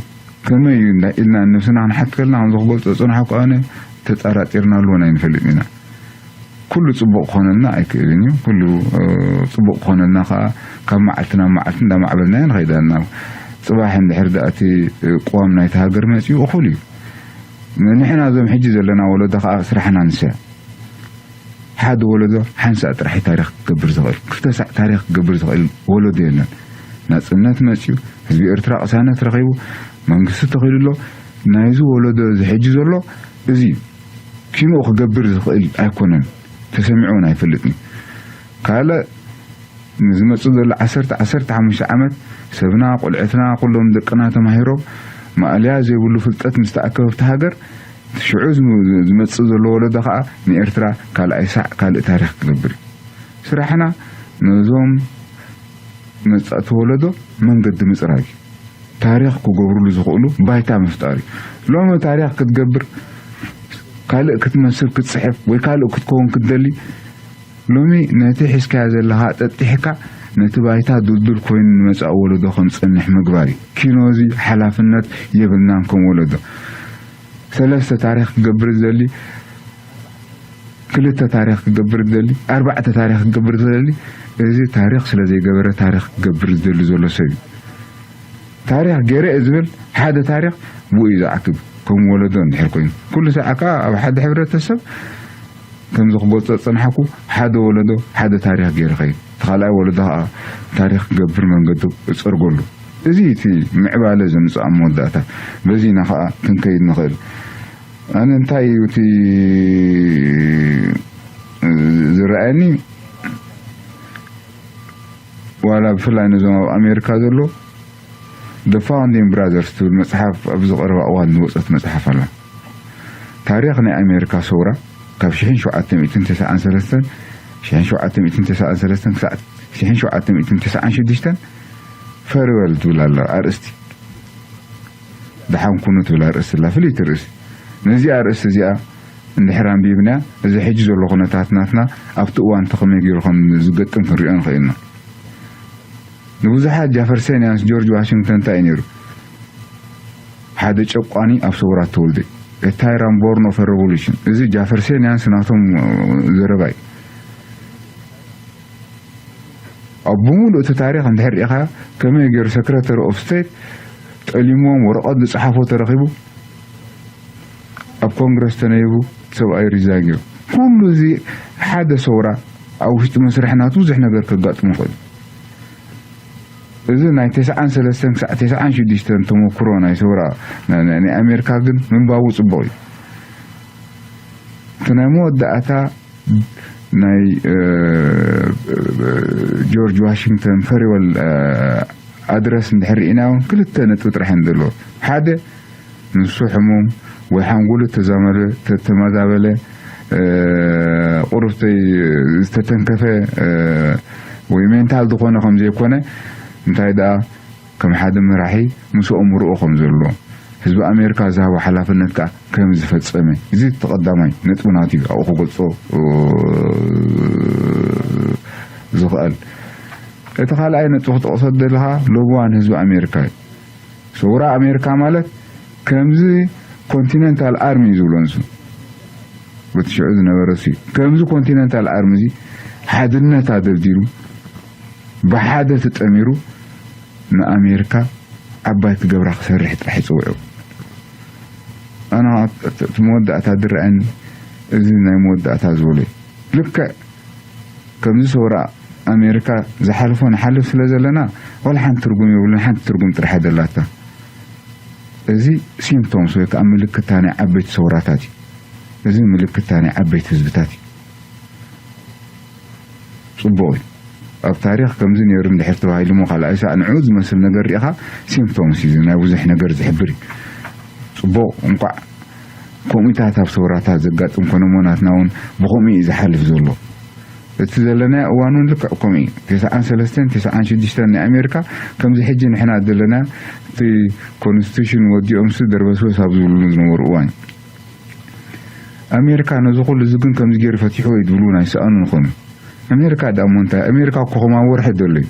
ከመይ እዩ እንዳ ኢልና ነብስና ክንሓት ከለና፣ ከምዚ ክገልጾ ዝጸናሕኩ ኣነ፣ ተጠራጢርናሉ እውን ኣይንፈልጥን ኢና። ኩሉ ጽቡቕ ክኾነልና ኣይክእልን እዩ። ኩሉ፣ እ፣ ጽቡቕ ክኾነልና ከኣ ካብ መዓልቲ ናብ መዓልቲ እንዳማዕበልናዮ ንኸይድ ኣለና። ጽባሕ እንድሕር ደኣ እቲ ቅዋም ናይቲ ሃገር መጺኡ እኹል እዩ። ንሕና እዞም ሕጂ ዘለና ወለዶ ከኣ ስራሕና ንሰ ሓደ ወለዶ ሓንሳእ ጥራሕ ታሪኽ ክገብር ዝኽእል፣ ክልተ ሳዕ ታሪኽ ክገብር ዝኽእል ወለዶ የለን። ናጽነት መጺኡ፣ ህዝቢ ኤርትራ ቅሳነት ረኺቡ፣ መንግስቲ ተኺሉ ኣሎ። ናይዚ ወለዶ እዚ ሕጂ ዘሎ እዚ እዩ። ኪንኡ ክገብር ዝኽእል ኣይኮነን፣ ተሰሚዑ እውን ኣይፈልጥን። ካልእ ንዝመጽእ ዘሎ ዓሰርተ፣ ዓሰርተ ሓሙሽተ ዓመት ሰብና፣ ቆልዕትና፣ ኩሎም ደቅና ተማሂሮም ማእለያ ዘይብሉ ፍልጠት ምስ ተኣከበ ኣብቲ ሃገር፣ ሽዑ ዝም-፣ ዝመጽእ ዘሎ ወለዶ ኸኣ ንኤርትራ ካልኣይ ሳዕ ካልእ ታሪኽ ክገብር እዩ። ስራሕና ነዞም መጻእቲ ወለዶ መንገዲ ምጽራግ እዩ። ታሪኽ ክገብርሉ ዝኽእሉ ባይታ ምፍጣር እዩ። ሎሚ ታሪኽ ክትገብር፣ ካልእ ክትመስል ክትጽሕፍ ወይ ካልእ ክትከውን ክትደሊ፣ ሎሚ ነቲ ሒዝካዮ ዘለኻ ጠጢሕካ ነቲ ባይታ ድልዱል ኮይኑ ንመጻኢ ወለዶ ከም ዝጸንሕ ምግባር እዩ። ኪኖ እዚ ሓላፍነት የብልናን ከም ወለዶ። ሰለስተ ታሪኽ ክገብር ዝደሊ፣ ክልተ ታሪኽ ክገብር ዝደሊ፣ ኣርባዕተ ታሪኽ ክገብር ዝደሊ፣ እዚ ታሪኽ ስለ ዘይገበረ ታሪኽ ክገብር ዝደሊ ዘሎ ሰብ እዩ። ታሪኽ ገይረ እየ ዝብል ሓደ ታሪኽ ብኡ እዩ ዝዓክብ። ከም ወለዶ እንድሕር ኮይኑ፣ ኩሉ ሳዕ ከኣ ኣብ ሓደ ሕብረተሰብ ከምዚ ክገልጾ ዝጸናሕኩ፣ ሓደ ወለዶ ሓደ ታሪኽ ገይሩ ኸይድ፣ እቲ ካልኣይ ወለዶ ከኣ ታሪኽ ክገብር መንገዱ እጸርገሉ። እዚ እቲ ምዕባለ ዘምጽኦ ኣብ መወዳእታ። በዚ ኢና ከኣ ክንከይድ ንኽእል። ኣነ እንታይ እዩ እቲ ዝረኣየኒ፣ ዋላ ብፍላይ ነዞም ኣብ ኣሜሪካ ዘሎ The Founding Brothers ትብል መጽሓፍ ኣብዚ ቀረባ እዋን ዝወጸት መጽሓፍ ኣላ። ታሪኽ ናይ ኣሜሪካ ሰውራ ካብ ሽሕን ሸውዓተ ሚእትን ተስዓን ሰለስተን፣ ሽሕን ሸውዓተ ሚእትን ተስዓን ሰለስተን ክሳዕ ሽሕን ሸውዓተ ሚእትን ተስዓን ሽዱሽተን ፈርወል ትብል ኣላ ኣርእስቲ። ደሓን ኩኑ ትብል ኣርእስቲ ኣላ፣ ፍልይቲ ርእሲ። ነዚኣ ኣርእስቲ እዚኣ እንድሕር ኣንቢብናያ፣ እዚ ሕጂ ዘሎ ኩነታት ናትና ኣብቲ እዋን እቲ ከመይ ገይሩ ከም ዝገጥም ክንሪኦ ንኽእል ኢና። ንብዙሓት ጃፈርሰንያንስ ጆርጅ ዋሽንግተን እንታይ እዩ ነይሩ? ሓደ ጨቋኒ ኣብ ሰውራ ተወልደ። A tyrant born of a revolution። እዚ ጃፈርሰንያንስ ናቶም ዘረባ እዩ። ኣብ ብምሉእ እቲ ታሪኽ እንድሕር ርኢኻ ከመይ ገይሩ ሰክረተሪ ኦፍ ስቴት ጠሊምዎም ወረቐት ዝጸሓፎ ተረኺቡ ኣብ ኮንግረስ ተነይቡ ሰብኣይ ሪዛይን ገይሩ። ኩሉ እዚ ሓደ ሰውራ ኣብ ውሽጢ መስርሕ ናቱ ብዙሕ ነገር ከጋጥሞ ይኽእል። እዚ ናይ ተስዓን ሰለስተን ክሳዕ ተስዓን ሽዱሽተን ተመኩሮ ናይ ሰውራ ናይ፣ ናይ፣ ናይ ኣሜሪካ ግን ምንባቡ ጽቡቕ እዩ። እቲ ናይ መወዳእታ ናይ፣ እ፣ ጆርጅ ዋሽንግተን ፈሪወል፣ እ፣ ኣድረስ እንድሕር ርኢና እውን ክልተ ነጥቢ ጥራሕ እዮም ዘለዎ። ሓደ ንሱ ሕሙም ወይ ሓንጎሉ ተዛመደ፣ ተ-፣ ተመዛበለ፣ እ፣ ቁሩብ ተይ-፣ ዝተተንከፈ፣ እ፣ ወይ ሜንታል ዝኾነ ከም ዘይኮነ፣ እንታይ ደኣ ከም ሓደ መራሒ ምስኦም ርኦ ከም ዘሎ፣ ህዝቢ ኣሜሪካ ዝሃቦ ሓላፍነት ከኣ ከም ዝፈጸመ፣ እዚ እቲ ቀዳማይ ነጥቢ ናቱ እዩ ኣብኡ ክገልጾ፣ እ፣ ዝኽእል። እቲ ካልኣይ ነጥቢ ክጠቕሶ ዝደለኻ ሎብዋን ህዝቢ ኣሜሪካ እዩ። ሰውራ ኣሜሪካ ማለት ከምዚ ኮንቲነንታል ኣርሚ እዩ ዝብሎ ንሱ። በቲ ሽዑ ዝነበረ እሱ እዩ። ከምዚ ኮንቲነንታል ኣርሚ እዚ ሓድነት ኣደልዲሉ፣ ብሓደ ተጠሚሩ ንኣሜሪካ ዓባይ ክገብራ ክሰርሕ ጥራሕ ይጽውዑ። ኣነ እቲ መወዳእታ ዝረኣየኒ እዚ ናይ መወዳእታ ዝበሎ እዩ። ልክዕ ከምዚ ሰውራ ኣሜሪካ ዝሓልፎ ንሓልፍ ስለ ዘለና፣ ዋላ ሓንቲ ትርጉም የብሉን፣ ሓንቲ ትርጉም ጥራሕ እያ ዘላታ። እዚ ሲምፕቶምስ ወይ ከዓ ምልክታ ናይ ዓበይቲ ሰውራታት እዩ። እዚ ምልክታ ናይ ዓበይቲ ህዝብታት እዩ። ጽቡቕ እዩ። ኣብ ታሪኽ ከምዚ ነይሩ እንድሕር ተባሂሉ እሞ፣ ካልኣይ ሳዕ ንዕኡ ዝመስል ነገር ርኢኻ፣ ሲምፕቶምስ እዩ፣ ናይ ብዙሕ ነገር ዝሕብር እዩ። ጽቡቕ፣ እንቋዕ ከምኡታት ኣብ ሰውራታት ዘጋጥም ኮነ እሞ፣ ናትና እውን ብኸምኡ እዩ ዝሓልፍ ዘሎ። እቲ ዘለናዮ እዋን እውን ልክዕ ከምኡ እዩ። ተስዓን ሰለስተን፣ ተስዓን ሽዱሽተን ናይ ኣሜሪካ ከምዚ ሕጂ ንሕና ዘለና እቲ ኮንስቲቱሽን ወዲኦምሲ ደርበስበስ ኣብ ዝብሉ ዝነበሩ እዋን እዩ። ኣሜሪካ ነዚ ኩሉ እዚ ግን ከምዚ ገይሩ ፈቲሕዎ እዩ ዝብሉ እውን ኣይሰኣኑን ይኾኑ። ኣሜሪካ ደኣ እሞ እንታይ? ኣሜሪካ እኮ ከማን ወርሒ ዘሎ እዩ።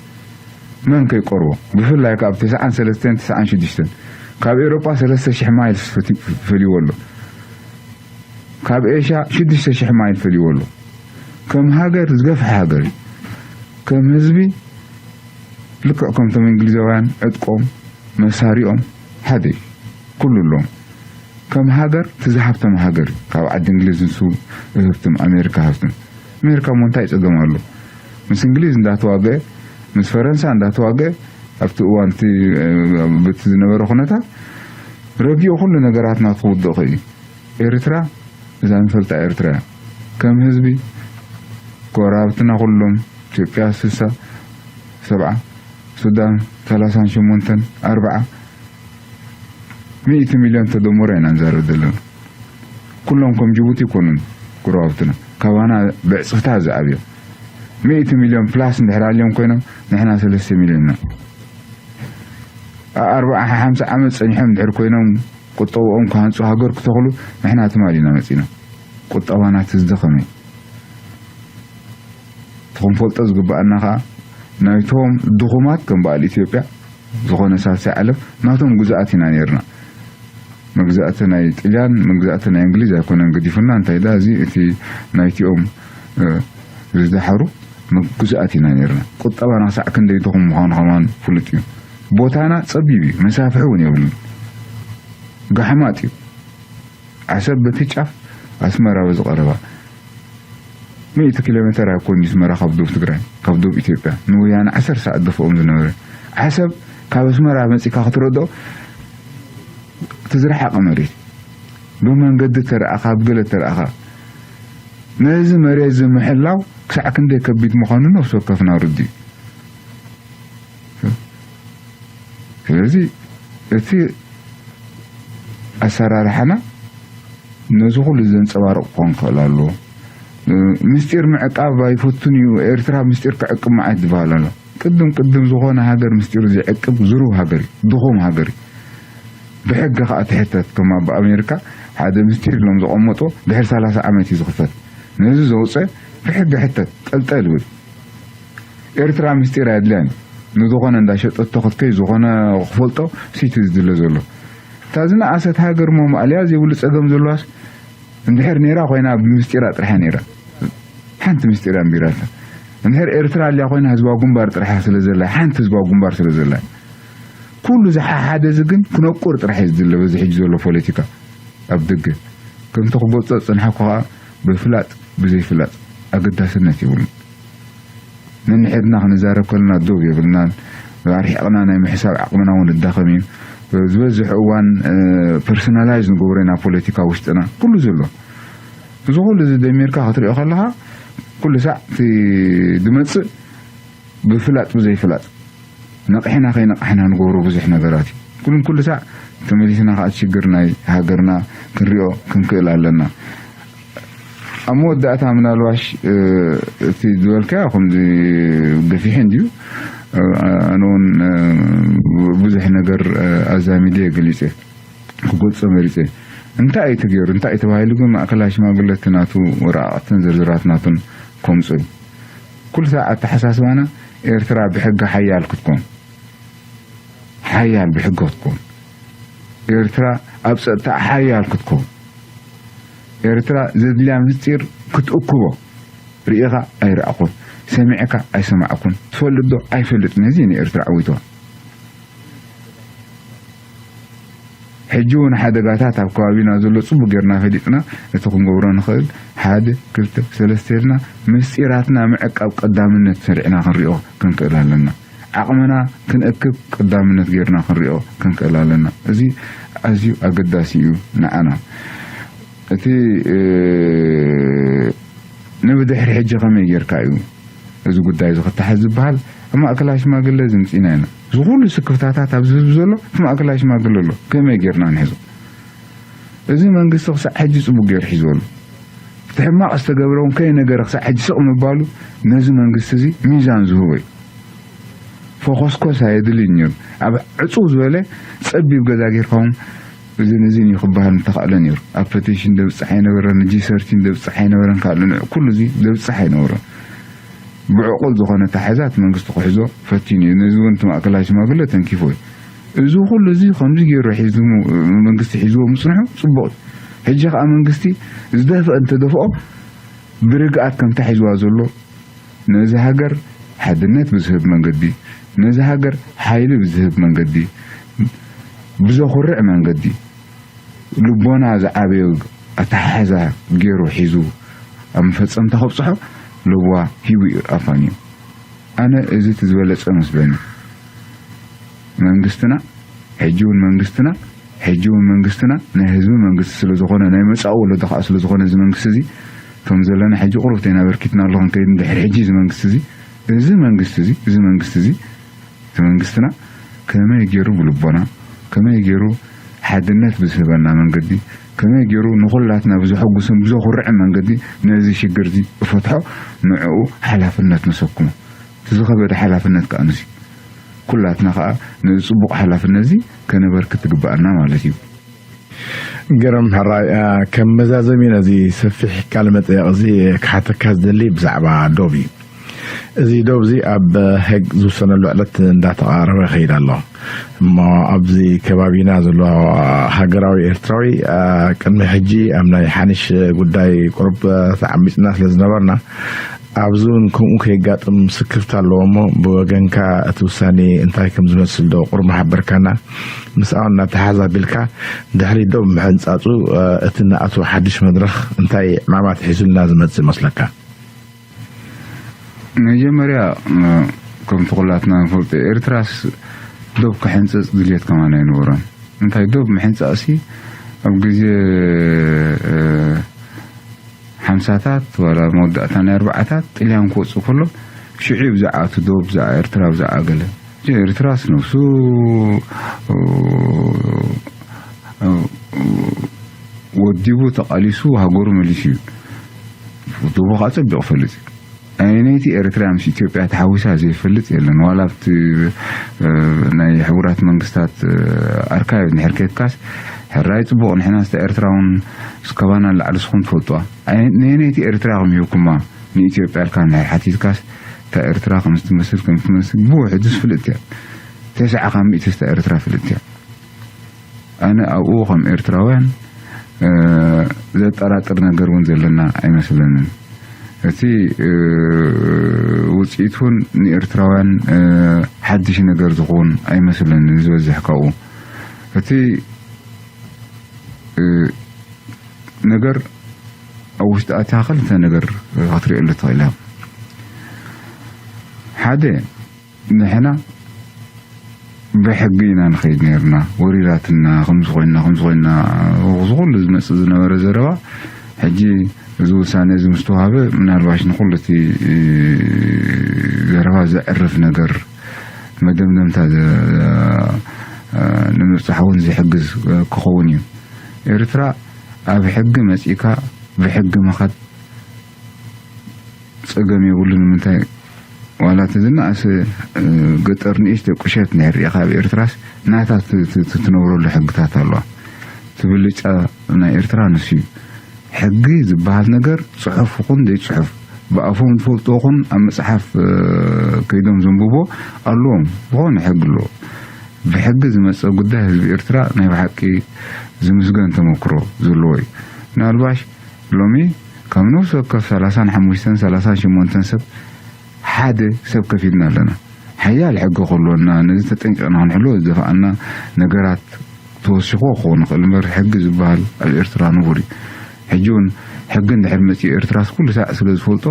መን ከይቀርቦ? ብፍላይ ካብ ተስዓን ሰለስተን፣ ተስዓን ሽዱሽተን ካብ ኤውሮጳ ሰለስተ ሽሕ ማይልስ ፈቲ-፣ ፈልይዎ ኣሎ። ካብ ኤሽያ ሽዱሽተ ሽሕ ማይል ፈልይዎ ኣሎ። ከም ሃገር ዝገፍሐ ሃገር እዩ። ከም ህዝቢ ልክዕ ከምቶም እንግሊዛውያን ዕጥቆም መሳሪኦም ሓደ እዩ። ኩሉ ኣለዎም። ከም ሃገር እቲ ዝሃብቶም ሃገር እዩ። ካብ ዓዲ እንግሊዝ ንሱ ህብትም፣ ኣሜሪካ ሃብትም። ኣሜሪካ እሞ እንታይ ጸገም ኣሎ? ምስ እንግሊዝ እንዳተዋገአ፣ ምስ ፈረንሳ እንዳተዋገአ፣ ኣብቲ እዋን እቲ፣ እ፣ በቲ ዝነበረ ኩነታት ረጊኡ ኩሉ ነገራት ናቱ ክውድቕ እዩ። ኤርትራ እዛ ንፈልጣ ኤርትራ እያ። ከም ህዝቢ ጎረባብትና ኩሎም ኢትዮጵያ ስሳ ሰብዓ፣ ሱዳን ሰላሳን ሸሞንተን ኣርብዓ፣ ሚእቲ ሚልዮን ተደምሮ ኢና ንዛረብ ዘለና። ኩሎም ከም ጅቡቲ ይኮኑን ጎረባብትና፣ ካባና ብዕጽፍታት ዝዓብዮም። ሚእቲ ሚልዮን ፕላስ እንድሕር ኣልዮም ኮይኖም ንሕና ሰለስተ ሚልዮን ኢና። ኣርብዓ ሓምሳ ዓመት ጸኒሖም እንድሕር ኮይኖም ቁጠብኦም ክሃንጹ ሃገር ክተኽሉ ንሕና ትማሊ ኢና መጺና። ቁጠባና እቲ ዝደኸመ እዩ። እቲ ክንፈልጦ ዝግበኣና ከኣ ናይቶም ድኹማት ከም በዓል ኢትዮጵያ ዝኾነ ሳልሳይ ዓለም ናቶም ግዝኣት ኢና ነይርና። መግዛእቲ ናይ ጥልያን መግዛእቲ ናይ እንግሊዝ ኣይኮነን ገዲፉና፣ እንታይ ደኣ እዚ እቲ ናይቲኦም፣ እ፣ ዝደሓሩ መ-፣ ግዝኣት ኢና ነይርና። ቁጠባና ክሳዕ ክንደይ ድኹም ምዃኑ ከማን ፍሉጥ እዩ። ቦታና ጸቢብ እዩ፣ መሳፍሒ እውን የብሉን። ጋሕማጥ እዩ። ዓሰብ በቲ ጫፍ፣ ኣስመራ በዚ ቀረባ። ሚእቲ ኪሎ ሜተር ኣይኮን ኣስመራ ካብ ዶብ ትግራይ፣ ካብ ዶብ ኢትዮጵያ። ንወያነ ዓሰርተ ሰዓት ደፍኦም ዝነበረ። ዓሰብ ካብ ኣስመራ መጺካ ክትረድኦ እቲ ዝረሓቐ መሬት። ብመንገዲ ተረኣኻ፣ ብገለ ተረኣኻ። ነዚ መሬት እዚ ምሕላው ክሳዕ ክንደይ ከቢድ ምዃኑ ነፍሲ ወከፍና ርድእ እዩ። ስለዚ እቲ ኣሰራርሓና ነዚ ኩሉ ዘንጸባርቕ ክኾን ክኽእል ኣለዎ። ምስጢር ምዕቃብ ኣይፈቱን እዩ፣ ኤርትራ ምስጢር ክዕቅብ መዓት ዝበሃል ኣሎ። ቅድም ቅድም ዝኾነ ሃገር ምስጢሩ ዘይዕቅብ ዝሩብ ሃገር እዩ፣ ድኹም ሃገር እዩ። ብሕጊ ከኣ ትሕተት፣ ከም ኣብ ኣሜሪካ ሓደ ምስጢር ኢሎም ዘቐመጦ ድሕሪ ሰላሳ ዓመት እዩ ዝኽፈት። ነዚ ዘውፀ ብሕጊ ሕተት፣ ጠልጠል ይብል። ኤርትራ ምስጢር ኣየድልያን እዩ። ንዝኾነ እንዳሸጠቶ ክትከይ ዝኾነ ክፈልጦ ሲቲ ዝድለ ዘሎ። እታ ዝነኣሰት ሃገር እሞ ማእለያ ዘይብሉ ጸገም ዘለዋስ እንድሕር ነይራ ኮይና ብምስጢራ ጥርሓ ነይራ። ሓንቲ ምስጢር ኣንቢራታ። እንድሕር ኤርትራ ኣልያ ኮይና ህዝባዊ ግንባር ጥርሓ ስለ ዘላ፣ ሓንቲ ህዝባዊ ግንባር ስለ ዘላ። ኩሉ ዝሓሓደ እዚ ግን ክነቁር ጥራሕ እዩ ዝድለ በዚ ሕጂ ዘሎ ፖለቲካ ኣብ ደገ። ከምቲ ክገልጾ ዝጸንሓኩ ከኣ ብፍላጥ ብዘይፍላጥ ኣገዳስነት የብሉን። ነንሕድና ክንዛረብ ከለና ዶብ የብልናን። ኣርሒቕና ናይ ምሕሳብ ዓቕምና እውን እዳኸም እዩ። ዝበዝሕ እዋን፣ እ፣ ፐርሰናላይዝ ንገብሮ ኢና ፖለቲካ ውሽጥና። ኩሉ ዘሎ። እዚ ኩሉ እዚ ደሚርካ ክትሪኦ ከለኻ ኩሉ ሳዕ እቲ ዝመጽእ ብፍላጥ ብዘይፍላጥ ነቕሕና ከይነቕሕና ንገብሮ ብዙሕ ነገራት እዩ። ኩሉን ኩሉ ሳዕ ተመሊስና ከዓ ሽግር ናይ ሃገርና ክንሪኦ ክንክእል ኣለና። ኣብ መወዳእታ ምናልባሽ፣ እ፣ እቲ ዝበልካዮ ከምዚ ገፊሕ እንድዩ። እ፣ ኣነ እውን፣ እ፣ ብዙሕ ነገር፣ እ፣ ኣዛሚደ ገሊጸ ክገልጾ መሪጸ። እንታይ እዩ እቲ ገይሩ? እንታይ እዩ ተባሂሉ ግን ማእከላይ ሽማግለ እቲ ናቱ ወረቓቕትን ዝርዝራት ናቱን ከምጾ እዩ። ኩሉ ሳዕ ኣተሓሳስባና ኤርትራ ብሕጊ ሓያል ክትኮን፣ ሓያል ብሕጊ ክትኮን፣ ኤርትራ ኣብ ጸጥታ ሓያል ክትኮን፣ ኤርትራ ዘድልያ ምስጢር ክትእክቦ፣ ርኢኻ ኣይረኣኹን፣ ሰሚዕካ ኣይሰማዕኩን፣ ትፈልጥ ዶ ኣይፈልጥን፣ እዚ ንኤርትራ ዓዊትዋ። ሕጂ እውን ሓደጋታት ኣብ ከባቢና ዘሎ ጽቡቕ ጌርና ፈሊጥና፣ እቲ ክንገብሮ ንኽእል ሓደ፣ ክልተ፣ ሰለስተ ኢልና ምስጢራትና ምዕቃብ ቀዳምነት ሰሪዕና ክንሪኦ ክንክእል ኣለና። ዓቕምና ክንእክብ ቀዳምነት ጌርና ክንሪኦ ክንክእል ኣለና። እዚ ኣዝዩ ኣገዳሲ እዩ ንዓና። እቲ፣ እ፣ ንብድሕሪ ሕጂ ከመይ ጌርካ እዩ እዚ ጉዳይ እዚ ክተሓዝ ዝበሃል? ኣብ ማእከላይ ሽማግለ እዚ ምጺና ኢና። እዚ ኩሉ ስክፍታታት ኣብዚ ህዝቢ ዘሎ እቲ ማእከላይ ሽማግለ ኣሎ። ከመይ ጌርና ንሕዞ? እዚ መንግስቲ ክሳዕ ሕጂ ጽቡቕ ገይሩ ሒዝዎ ኣሎ። እቲ ሕማቕ ዝተገብረ እውን ከይነገረ ክሳዕ ሕጂ ስቕ ምባሉ ነዚ መንግስቲ እዚ ሚዛን ዝህቦ እዩ። ፈኾስኮስ ኣየድልይን ነይሩ። ኣብ ዕጹው ዝበለ ጸቢብ ገዛ ጌርካ እውን እዝን እዝን እዩ ክበሃል ምተኻእለ ነይሩ። ኣብ ፐቲሽን ደብጽሕ ኣይነበረን፣ ጂ ሰርቲን ደብጽሕ ኣይነበረን፣ ካልእ ንዕ ኩሉ እዚ ደብጽሕ ኣይነበረን። ብዕቑል ዝኾነ ኣተሓሕዛ እቲ መንግስቲ ክሕዞ ፈቲኑ እዩ። ነዚ እውን እቲ ማእከላይ ሽማግለ ተንኪፎ እዩ። እዚ ኩሉ እዚ ከምዚ ገይሩ ሒዙ፣ መንግስቲ ሒዝዎ ምጽንሑ ጽቡቕ እዩ። ሕጂ ከኣ መንግስቲ ዝደፍአ እንተደፍኦ ብርግኣት ከምታ ሒዝዋ ዘሎ ነዚ ሃገር ሓድነት ብዝህብ መንገዲ፣ ነዚ ሃገር ሓይሊ ብዝህብ መንገዲ፣ ብዘኹርዕ መንገዲ፣ ልቦና ዝዓበዮ ኣተሓሕዛ ገይሩ ሒዙ ኣብ መፈጸምታ ከብጽሖ ለብዋ ሂቡ እዩ ኣፋንዩ። ኣነ እዚ እቲ ዝበለጸ መስለኒ። መንግስትና፣ ሕጂ እውን መንግስትና፣ ሕጂ እውን መንግስትና ናይ ህዝቢ መንግስቲ ስለ ዝኾነ፣ ናይ መጻኢ ወለዶ ከኣ ስለ ዝኾነ፣ እዚ መንግስቲ እዚ ከም ዘለና ሕጂ ቁሩብ ተይና በርኪትና ኣሎ ክንከይድ እንድሕር ሕጂ እዚ መንግስቲ እዚ፣ እዚ መንግስቲ እዚ፣ እዚ መንግስቲ እዚ እቲ መንግስትና ከመይ ገይሩ ብልቦና፣ ከመይ ገይሩ ሓድነት ብዝህበና መንገዲ፣ ከመይ ገይሩ ንኹላትና ብዘሐጉስን ብዘኹርዕን መንገዲ ነዚ ሽግር እዚ እፈትሖ፣ ንዕኡ ሓላፍነት ነሰክሞ። እቲ ዝኸበደ ሓላፍነት ከኣ ንዚ። ኩላትና ከኣ ነዚ ጽቡቕ ሓላፍነት እዚ ከነበርክት ትግበኣና ማለት እዩ። ገረም ሕራይ፣ አ፣ ከም መዛዘሚ ነዚ ሰፊሕ ቃለ መጠየቕ እዚ ክሓተካ ዝደሊ ብዛዕባ ዶብ እዩ። እዚ ዶብ እዚ ኣብ ሄግ ዝውሰነሉ ዕለት እንዳተቓረበ ይኸይድ ኣሎ። እሞ ኣብዚ ከባቢና ዘሎ ሃገራዊ ኤርትራዊ፣ አ፣ ቅድሚ ሕጂ ኣብ ናይ ሓኒሽ ጉዳይ ቁሩብ፣ አ፣ ተዓሚጽና ስለ ዝነበርና፣ ኣብዚ እውን ከምኡ ከየጋጥም ስክፍታ ኣለዎ። እሞ ብወገንካ እቲ ውሳኔ እንታይ ከም ዝመስል ዶ ቁሩብ ምሓበርካና? ምስኣ እውን እናተሓዛቢልካ ድሕሪ ዶብ ምሕንጻጹ፣ አ፣ እቲ ንኣትዎ ሓድሽ መድረኽ እንታይ ዕማማት ሒዙልና ዝመጽእ ይመስለካ? መጀመርያ፣ እ፣ ከምቲ ኩላትና ንፈልጦ፣ ኤርትራስ ዶብ ክሕንጽጽ ድልየት ከማን ኣይነበሮን። እንታይ ዶብ ምሕንጻጽሲ ኣብ ግዜ፣ እ፣ ሓምሳታት ዋላ መወዳእታ ናይ ኣርባዓታት ጥልያን ክወጽእ ከሎ ሽዑ ብዛዕባ እቲ ዶብ፣ ብዛዕባ ኤርትራ፣ ብዛዕባ ገለ። እዚ ኤርትራስ ነብሱ፣ እ፣ እ፣ ወዲቡ ተቓሊሱ ሃገሩ መሊሱ እዩ። ዶቡ ከዓ ጸቢቑ ፈልጥ እዩ። ኣየነይቲ ኤርትራ ምስ ኢትዮጵያ ተሓዊሳ ዘይፈልጥ የለን። ዋላ ኣብቲ፣ እ፣ ናይ ሕቡራት መንግስታት፣ እ፣ ኣርካይቭ እንድሕር ከድካስ፣ ሕራይ ጽቡቕ፣ ንሕና ስተ ኤርትራ እውን እስከባና ንላዕሊ ንስኹም ትፈልጡዋ። ኣየ-፣ ነየነይቲ ኤርትራ ኢኹም ሂብኩማ ንኢትዮጵያ ኢልካ እንድሕር ሓቲትካስ፣ እታ ኤርትራ ከም ዝትመስል፣ ከም ትመስል ብውሕዱ ፍልጥቲ እያ። ተስዓ ካብ ሚእቲ ስተ ኤርትራ ፍልጥቲ እያ። ኣነ ኣብኡ ከም ኤርትራውያን፣ እ፣ ዘጠራጥር ነገር እውን ዘለና ኣይመስለንን። እቲ፣ እ፣ ውጽኢት እውን ንኤርትራውያን፣ እ፣ ሓድሽ ነገር ዝኸውን ኣይመስለንን። ዝበዝሕ ካብኡ እቲ፣ እ፣ ነገር ኣብ ውሽጢ ኣትያ ክልተ ነገር ክትርእየሉ ትኽእል እያ። ሓደ፣ ንሕና ብሕጊ ኢና ንኸይድ ነይርና። ወሪራትና፣ ከምዚ ኮይንና፣ ከምዚ ኮይንና፣ እዚ ኩሉ ዝመጽእ ዝነበረ ዘረባ፣ ሕጂ እዚ ውሳነ እዚ ምስ ተዋህበ፣ ምናልባሽ ንኹሉ እቲ ዘረባ ዘዕርፍ ነገር፣ መደምደምታ ዘ-፣ ንምብጻሕ እውን ዝሕግዝ ክኸውን እዩ። ኤርትራ ኣብ ሕጊ መጺእካ ብሕጊ ምኻድ ጸገም የብሉን። ንምንታይ ዋላ እቲ ዝነኣሰ፣ እ፣ ገጠር ንእሽተይ ቁሸት እንድሕር ርኢኻ ኣብ ኤርትራስ ናታ ት-፣ ት-፣ ት-፣ ትነብረሉ ሕግታት ኣለዋ። እቲ ብልጫ ናይ ኤርትራ ንሱ እዩ። ሕጊ ዝበሃል ነገር ጽሑፍ ይኹን ዘይጽሑፍ ብኣፎም ዝፈልጥዎ ይኹን ኣብ መጽሓፍ፣ እ፣ ከይዶም ዘንብቦ ኣለዎም። ዝኾነ ሕጊ ኣለዎ። ብሕጊ ዝመጸ ጉዳይ ህዝቢ ኤርትራ ናይ ብሓቂ ዝምስገን ተመክሮ ዘለዎ እዩ። ምናልባሽ ሎሚ ካብ ነፍሲ ወከፍ ሰላሳን ሓሙሽተን ሰላሳን ሸሞንተን ሰብ ሓደ ሰብ ከፊልና ኣለና። ሓያል ሕጊ ክህልወና፣ ነዚ ተጠንቂቕና ክንሕልዎ ዝደፍኣና ነገራት ተወሲኽዎ ክኸውን ይኽእል እምበር፣ ሕጊ ዝበሃል ኣብ ኤርትራ ንቡር እዩ። ሕጂ እውን ሕጊ እንድሕር መጺኡ ኤርትራስ ኩሉ ሳዕ ስለ ዝፈልጦ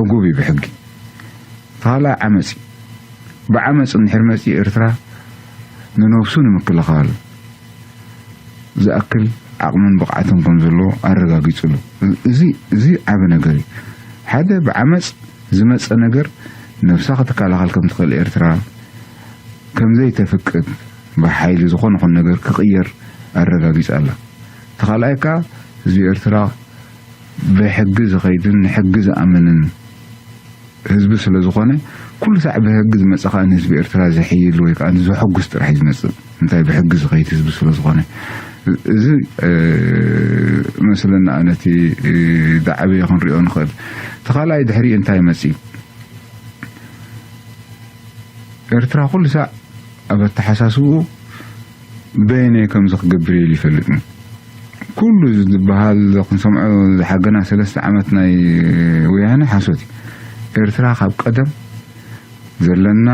ዕጉብ እዩ ብሕጊ። ተኻልኣይ ዓመጽ እዩ። ብዓመጽ እንድሕር መጺኡ ኤርትራ ንነብሱ ንምክልኻል ዝኣክል ዓቕምን ብቕዓትን ከም ዘለዎ ኣረጋጊጹ ኣሎ። እዚ፣ እዚ ዓቢ ነገር እዩ። ሓደ ብዓመጽ ዝመጸ ነገር ነብሳ ክትከላኸል ከም ትኽእል ኤርትራ ከም ዘይተፍቅድ፣ ብሓይሊ ዝኾነ ይኹን ነገር ክቕየር ኣረጋጊጻ ኣላ። እቲ ካልኣይ ከኣ ህዝቢ ኤርትራ ብሕጊ ዝኸይድን ንሕጊ ዝኣምንን ህዝቢ ስለ ዝኾነ፣ ኩሉ ሳዕ ብሕጊ ዝመጸ ከኣ ንህዝቢ ኤርትራ ዘሕይል ወይ ከኣ ዘሐጉስ ጥራሕ እዩ ዝመጽእ። እንታይ ብሕጊ ዝኸይድ ህዝቢ ስለ ዝኾነ። እዚ፣ እ፣ መስለና ኣነ እቲ፣ እ፣ ዝዓበየ ክንሪኦ ንኽእል። እቲ ካልኣይ ድሕሪኡ እንታይ መጺኡ? ኤርትራ ኩሉ ሳዕ ኣብ ኣተሓሳስብኡ በይነይ ከምዚ ክገብር ኢሉ ይፈልጥን። ኩሉ እዚ ዝበሃል ክንሰምዖ ዝሓገና ሰለስተ ዓመት ናይ ወያነ ሓሶት እዩ። ኤርትራ ካብ ቀደም ዘለና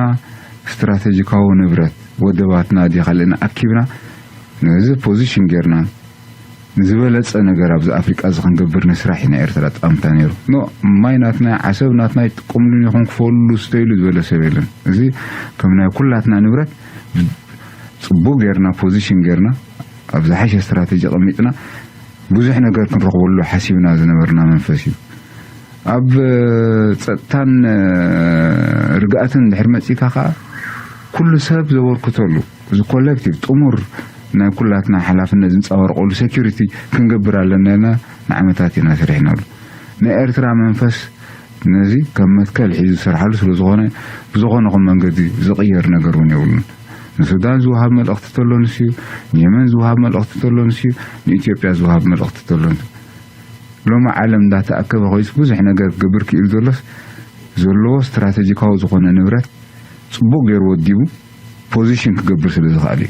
ስትራቴጂካዊ ንብረት ወደባትና ድዩ ካልእና ኣኪብና ነዚ ፖዚሽን ጌርና ዝበለጸ ነገር ኣብዚ ኣፍሪቃ እዚ ክንገብር ንስራሕ ኢና። ኤርትራ ጣምታ ነይሩ ኖ ማይ ናትና ዓሰብ ናትና ይጥቀምሉን ይኹን ክፈሉ ስተይሉ ዝበለ ሰብ የለን። እዚ ከም ናይ ኩላትና ንብረት ጽቡቅ ጌርና ፖዚሽን ጌርና ኣብ ዝሓሸ ስትራቴጂ ቀሚጥና ብዙሕ ነገር ክንረኽበሉ ሓሲብና ዝነበርና መንፈስ እዩ። ኣብ ጸጥታን ርግኣትን ድሕር መጺካ ከዓ ኩሉ ሰብ ዘበርክተሉ እዚ ኮሌክቲቭ ጥሙር ናይ ኩላትና ሓላፍነት ዝንጸባረቀሉ ሴኩሪቲ ክንገብር ኣለና ኢልና ንዓመታት ኢና ሰሪሕናሉ። ናይ ኤርትራ መንፈስ ነዚ ከም መትከል ሒዙ ዝሰርሓሉ ስለ ዝኾነ ብዝኾነ ኹን መንገዲ ዝቕየር ነገር እውን የብሉን። ንሱዳን ዝወሃብ መልእኽቲ ተሎ ንስዩ፣ ንየመን ዝወሃብ መልእኽቲ ተሎ ንስዩ፣ ንኢትዮጵያ ዝወሃብ መልእኽቲ ተሎ ንስዩ። ሎሚ ዓለም እንዳተኣከበ ኮይስ ብዙሕ ነገር ክገብር ክኢሉ ዘሎስ ዘለዎ ስትራቴጂካዊ ዝኾነ ንብረት ጽቡቕ ገይሩ ወዲቡ ፖዚሽን ክገብር ስለ ዝኽኣል እዩ።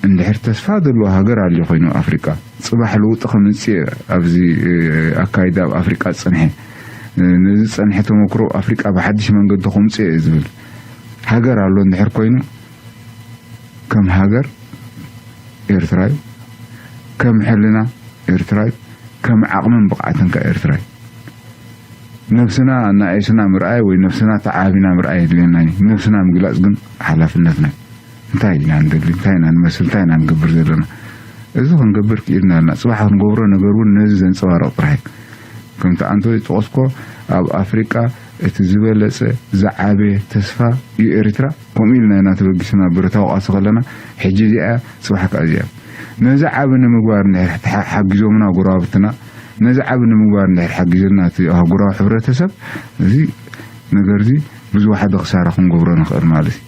እንድሕር ተስፋ ዘለዎ ሃገር ኣልዩ ኮይኑ ኣፍሪቃ ጽባሕ ለውጢ ከምጽእ ኣብዚ ኣካይዳ ኣብ ኣፍሪቃ ዝጸንሐ ነዚ ዝጸንሐ ተመክሮ ኣፍሪቃ ብሓድሽ መንገዲ ከምጽእ እየ ዝብል ሃገር ኣሎ እንድሕር ኮይኑ ከም ሃገር ኤርትራ እዩ፣ ከም ሕልና ኤርትራ እዩ፣ ከም ዓቕምን ብቕዓትን ከኣ ኤርትራ እዩ። ነብስና ኣናእስና ምርኣይ ወይ ነብስና ተዓቢና ምርኣይ የድልየና እዩ። ነብስና ምግላጽ ግን ሓላፍነትና እዩ። እንታይ ኢና ንደሊ፣ እንታይ ኢና ንመስል፣ እንታይ ኢና ንገብር ዘለና? እዚ ክንገብር ክኢልና ኣለና። ጽባሕ ክንገብሮ ነገር እውን ነዚ ዘንጸባርቕ ጥራሕ እዩ። ከምቲ ኣንቶኒ ዝጠቐስኮ ኣብ ኣፍሪቃ እቲ ዝበለጸ ዝዓበየ ተስፋ እዩ ኤርትራ። ከምኡ ኢልና ኢና ተበጊስና ብረታዊ ቃልሲ ከለና፣ ሕጂ እዚኣ እያ፣ ጽባሕ ከኣ እዚኣ። ነዚ ዓቢ ንምግባር እንድሕር ሓ-፣ ሓጊዞምና ጎረባብትና፣ ነዚ ዓቢ ንምግባር እንድሕር ሓጊዘና እቲ ኣህጉራዊ ሕብረተሰብ፣ እዚ ነገር እዚ ብዝወሓደ ክሳራ ክንገብሮ ንኽእል ማለት እዩ።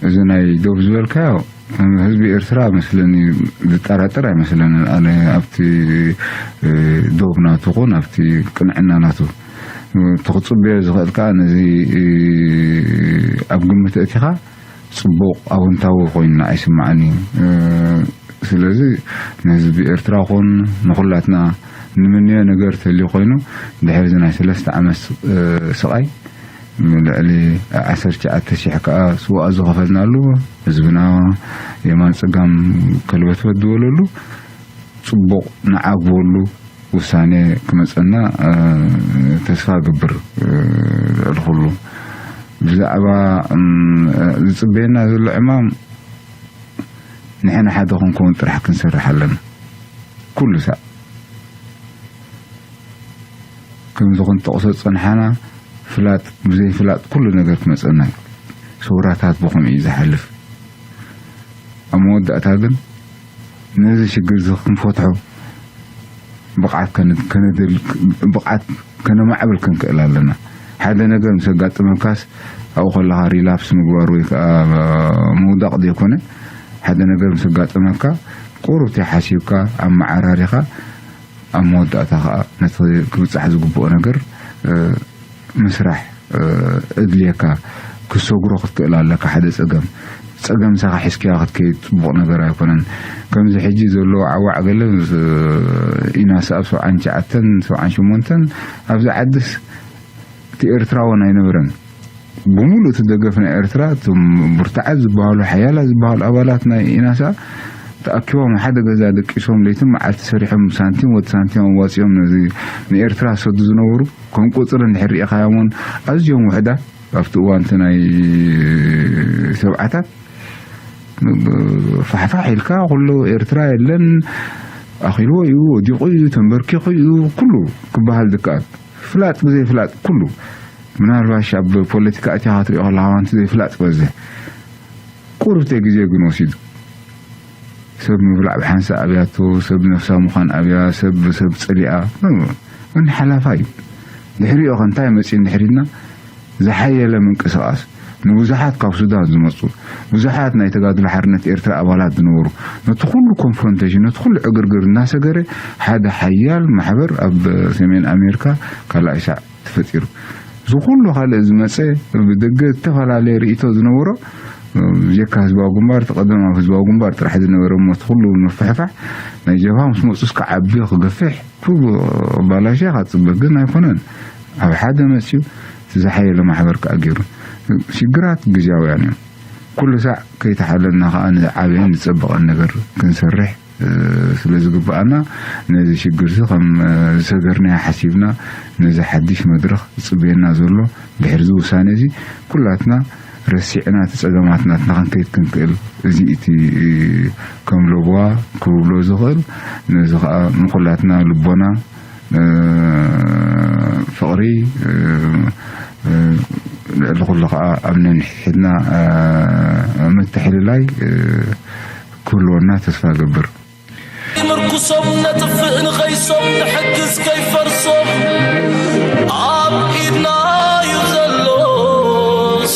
እዚ ናይ ዶብ ዝበልካዮ፣ ህዝቢ ኤርትራ መስለኒ ዝጠራጠር ኣይመስለንን። ኣነ ኣብቲ፣ እ፣ ዶብ ናቱ ኹን ኣብቲ ቅንዕና ናቱ፣ እ፣ ተኽጽበዮ ዝኽእል ከኣ ነዚ፣ እ፣ ኣብ ግምት ኣእቲኻ ጽቡቕ ኣወንታዊ ኮይኑ ኣይስምዓኒ። እ፣ ስለዚ ንህዝቢ ኤርትራ ኹን ንኹላትና ንምንዮ ነገር ተልዩ ኮይኑ ድሕሪ እዚ ናይ ሰለስተ ዓመት ስ-፣ እ፣ ስቓይ ልዕሊ ዓሰርተ ትሽዓተ ሺሕ ከኣ ስዋኣ ዝኸፈልናሉ ህዝብና የማን ጸጋም ከልበትበት ዝበለሉ ጽቡቕ ንዓግበሉ ውሳኔ ክመጸና፣ እ፣ ተስፋ እገብር። እ፣ ልዕሊ ኩሉ ብዛዕባ፣ እም፣ ዝጽበየና ዘሎ ዕማም ንሕና ሓደ ክንከውን ጥራሕ ክንሰርሕ ኣለና። ኩሉ ሳዕ ከምዚ ክንጠቕሶ ዝጸንሓና ፍላጥ ብዘይ ፍላጥ ኩሉ ነገር ክመጸና እዩ። ሰውራታት ብኸምኡ እዩ ዝሓልፍ። ኣብ መወዳእታ ግን ነዚ ሽግር እዚ ክንፈትሖ ብቕዓት ከነ-፣ ከነደል-፣ ብቕዓት ከነማዕብል ክንክእል ኣለና። ሓደ ነገር ምስ ኣጋጠመካስ ኣብኡ ከለኻ ሪላፕስ ምግባር ወይ ከኣ ምውዳቕ ዘይኮነ፣ ሓደ ነገር ምስ ኣጋጠመካ ቁሩብ ተሓሲብካ ኣመዓራሪኻ ኣብ መወዳእታ ከኣ ነቲ ክብጻሕ ዝግብኦ ነገር፣ እ፣ ምስራሕ፣ እ፣ እድልየካ ክሰግሮ ክትክእል ኣለካ። ሓደ ጸገም፣ ጸገም ምሳኻ ሒዝካዮ ክትከይድ ጽቡቕ ነገር ኣይኮነን። ከምዚ ሕጂ ዘሎ ዓዋዕ ገለ ምስ፣ እ፣ ኢናስ ኣብ ሰብዓን ትሽዓተን፣ ሰብዓን ሸሞንተን ኣብዚ ዓድስ እቲ ኤርትራውን ኣይነበረን። ብምሉእ እቲ ደገፍ ናይ ኤርትራ፣ እቶም ብርቱዓት ዝበሃሉ፣ ሓያላት ዝበሃሉ ኣባላት ናይ ኢናሳ ተኣኪቦም ሓደ ገዛ ደቂሶም፣ ለይትን መዓልቲ ሰሪሖም፣ ሳንቲም ወዲ ሳንቲም ኣዋጺኦም ነዚ ንኤርትራ ዝሰዱ ዝነበሩ፣ ከም ቁጽሪ እንድሕር ርኢኻዮምን፣ ኣዝዮም ውሑዳት፣ ኣብቲ እዋን እቲ ናይ ሰብዓታት፣ ፋሕፋሕ ኢልካ፣ ኩሉ ኤርትራ የለን፣ ኣኺልዎ እዩ፣ ወዲቑ እዩ፣ ተንበርኪኹ እዩ፣ ኩሉ ክበሃል ዝከኣል። ፍላጥ ብዘይ ፍላጥ ኩሉ። ምናልባሽ ኣብ ፖለቲካ ኣቲኻ ክትሪኦ ከለኻ፣ ዋንቲ ዘይፍላጥ በዝሕ። ቁሩብ ግዜ ግን ወሲዱ። ሰብ ምብላዕ ብሓንሳእ ኣብያቶ፣ ሰብ ነፍሳ ምዃን ኣብያ፣ ሰብ ብሰብ ጸሊኣ። ምን ሓላፋ እዩ። ድሕሪኡ ከ እንታይ መጺኡ እንድሕር ኢልና፣ ዝሓየለ ምንቅስቓስ፣ ንብዙሓት ካብ ሱዳን ዝመጹ፣ ብዙሓት ናይ ተጋድሎ ሓርነት ኤርትራ ኣባላት ዝነበሩ፣ ነቲ ኩሉ ኮንፍሮንቴሽን፣ ነቲ ኩሉ ዕግርግር እናሰገረ፣ ሓደ ሓያል ማሕበር ኣብ ሰሜን ኣሜሪካ ካልኣይ ሳዕ ተፈጢሩ። እዚ ኩሉ ካልእ ዝመጸ፣ ብደገ ዝተፈላለየ ርእይቶ ዝነበሮ፣ ብጀካ ህዝባዊ ግንባር፣ እቲ ቀደም ኣብ ህዝባዊ ግንባር ጥራሕ ዝነበረ እሞ፣ እቲ ኩሉ ምፍሕፋሕ፣ ናይ ጀብሃ ምስ መጹስ ክዓቢ፣ ክገፍሕ፣ ኩሉ ባላሽያ ካጽበ ግን ኣይኮነን። ኣብ ሓደ መጽዩ እቲ ዝሓየለ ማሕበር ከኣ ገይሩ። ሽግራት ግዜያውያን እዮም። ኩሉ ሳዕ ከይተሓለልና ከኣ ንዓብየን ዝጸበቐን ነገር ክንሰርሕ ስለ ዝግብኣና፣ ነዚ ሽግርዚ ከም ዝሰገርናዮ ሓሲብና፣ ነዚ ሓድሽ መድረኽ ዝጽበየና ዘሎ ድሕርዚ ውሳነ እዚ ኩላትና ረሲዕና እቲ ጸገማት ናትና ክንከይድ ክንክእል፣ እዚ እቲ ከም ለበዋ ክብሎ ዝኽእል። ነዚ ከኣ ንኩላትና ልቦና፣ ፍቕሪ፣ ልዕሊ ኩሉ ከኣ ኣብ ነንሕድሕድና ምትሕልላይ ክህልወና ተስፋ እገብር። ምርኩሶም ነጥፍእ ንኸይሶም ንሕግዝ ከይፈርሶም ኣብ ኢድና እዩ ዘሎ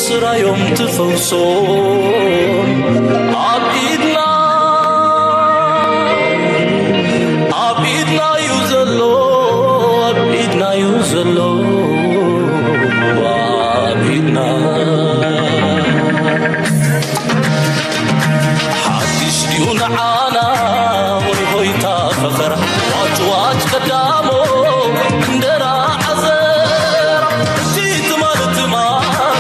ስራዮም ትፈውሶም ኣብ ኢድና ኣብ ኢድና እዩ ዘሎ ኣብ ኢድና እዩ ዘሎ ኣብ ኢድና ሓድሽ ድዩ ንዓና ወይ ሆይታ ፈኸራ ዋጭዋጭ ቀዳሞ እንደራ ዓዘራ እቲ ትማል ትማል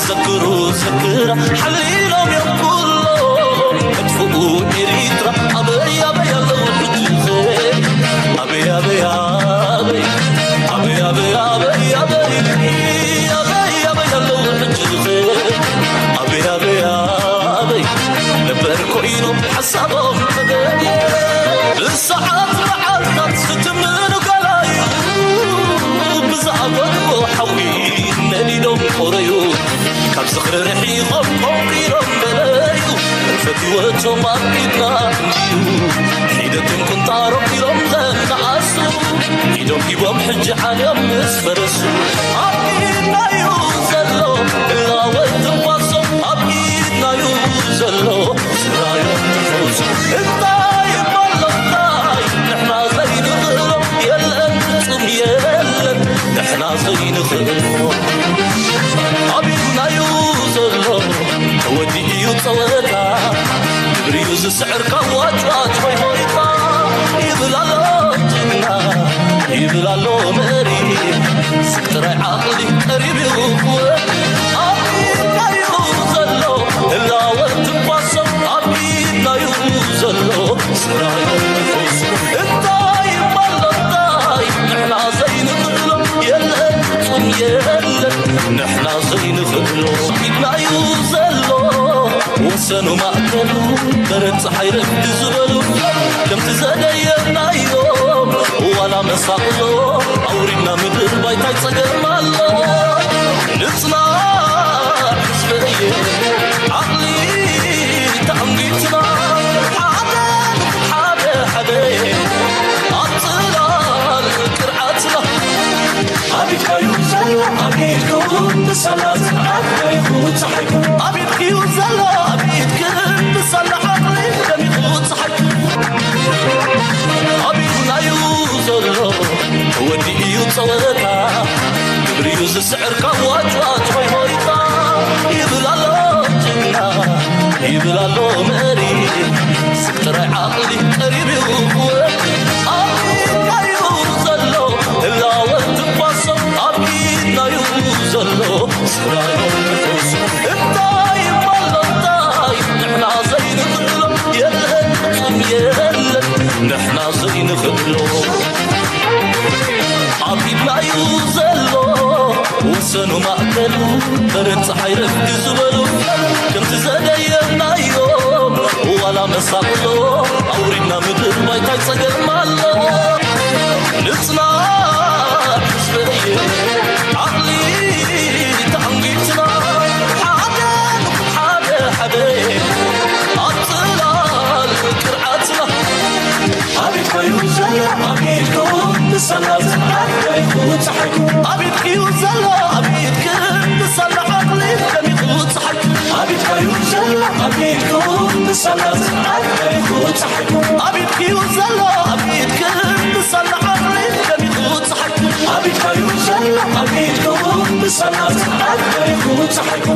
ዘክሩ ዘክራ ሓሊሎም እዮም ኩሎም መጥፍኡ ኤሪትራ ኣበይ ኣበይ ኣለዉ ሕጂ ኸ ኣበይ ኣበይ ኣበይ ኣበይ ኣበይ ኣበይ ኣበይ ኣበይ ኣበይ ኣለዉ ሕጂ ኸ ኣበይ ኣበይ ኣበይ ነበር ኮይኖም ሓሳቦም ተገዲ ብሰዓት መዓልታት ዝትምኑ ገላዩ ብዝኣበድዎ ሓዊ ነዲዶም ቆረዩ ካብ ዝኽሪ ርሒቖም ቆንቂሮም በለዩ ፈትወቶም ኣብ ኢድና እንድዩ ሒደትን ቁንጣሮም ኢሎም ዘነኣሱ ኢዶም ሂቦም ሕጂ ዓልዮም ምስ ፈረሱ ኣብ ኢድናዩ ዘሎ ህላወ ትንፋሶም ኣብ ኢድናዩ ዘሎ ስራዮም ትፈውሱ እንታይ እሞ ኣሎ እንታይ ንሕና ዘይንኽእሎ የለን ፍጹም የለን ንሕና ዘይንኽእሎ ኣብ ኢድናዩ ዘሎ ተወዲኡ እዩ ጸወታ ግብሪ እዩ ዝስዕር ካብ ዋጭዋጭ ሆይ ሆይታ ይብል ኣሎ ጅግና ይብል ኣሎ መሪ ስብ ጥራይ ዓቕሊ ቀሪብ እዩ ክወድ ኣብ ኢድናዩ ዘሎ ህላወ ትንፋሶም ኣብ ኢድናዩ ዘሎ ስራዮም ትፈውሱ እንታይ እሞ ኣሎ እንታይ ንሕና ዘይንኽእሎ የለን ፍጹም የለን ንሕና ዘይንኽእሎ ኢድናዩ ዘሎ ወሰኑ ማእከሉ በረድ ፀሓይ ረፍዲ ዝበሉ ከምቲ ዘደየናዮም ዋላ መሳቕሎ ኣውሪድና ምድር ባይታይ ፀገም ኣሎ ንፅናዕ ህዝበየ ዓቕሊ ተኣንጊትና ሓደ ሓደ ሓደ ኣብ ፅላል ቅርዓትና ኣቢትካዩ ዘሎ ኣቢትኩም ብሰላ ዝዓበይኩ ፀሓይኩ ኣቢትክዩ ዘሎ ኣቢትክን ብሰላ ዓቕሊ ደሚቑ ፀሓይኩ ኣቢትናዩ ዘሎ ተወዲኡ እዩ ፀወታ ግብሪዩ ዝስዕር ካብ ዋጭዋጭ ሆይ ሆይታ ይብል ኣሎ ጅግና ይብል ኣሎ መሪ ስብ ጥራይ ዓቕሊ ቀሪብ እዩ ክወድ ኣቢትካዩ ዘሎ ህላወ ትንፋሶም ኣብ ኢድናዩ ዘሎ ስራዮም ትፈውሱ እንታይ እሞ ኣሎ እንታይ ንሕና ዘይንኽእሎ የለን ፍጹም የለን ንሕና ዘይንኽእሎ ኣብ ኢድናዩ ዘሎ ወሰኑ ማእከሉ በረድ ፀሓይ ረፍዲ ዝበሉ ከምቲ ዘደየናዮም ዋላ መሳቕሎ ኣውሪድና ምድር ባይታይ ፀገም ኣሎ ንፅናዕ ህዝበየ ዓቕሊ ተኣንጊትና ሓደ ንኹን ሓደ ሓደ ኣብ ፅላል ቅርዓትና ኣቤት ኮይኑ ዘሎ ኣቤት ኮይኑ ንሰላ ዝዓበይኩ ፀሓይኩ ኣቤት ክዩ ዘሎ ኣቤት ክንዲ ሰላ ዓቕሊ ደሚቑ ፀሓይኩ ኣቤት ኮይኑ ዘሎ ኣቤት ኮይኑ ንሰላ ዝዓበይኩ ፀሓይኩ ኣቤት ክዩ ዘሎ ኣቤት ክንዲ ሰላ ዓቕሊ ደሚቑ ፀሓይኩ ኣቤት ኮይኑ ዘሎ ኣቤት ኮይኑ ንሰላ ዝዓበይኩ ፀሓይኩ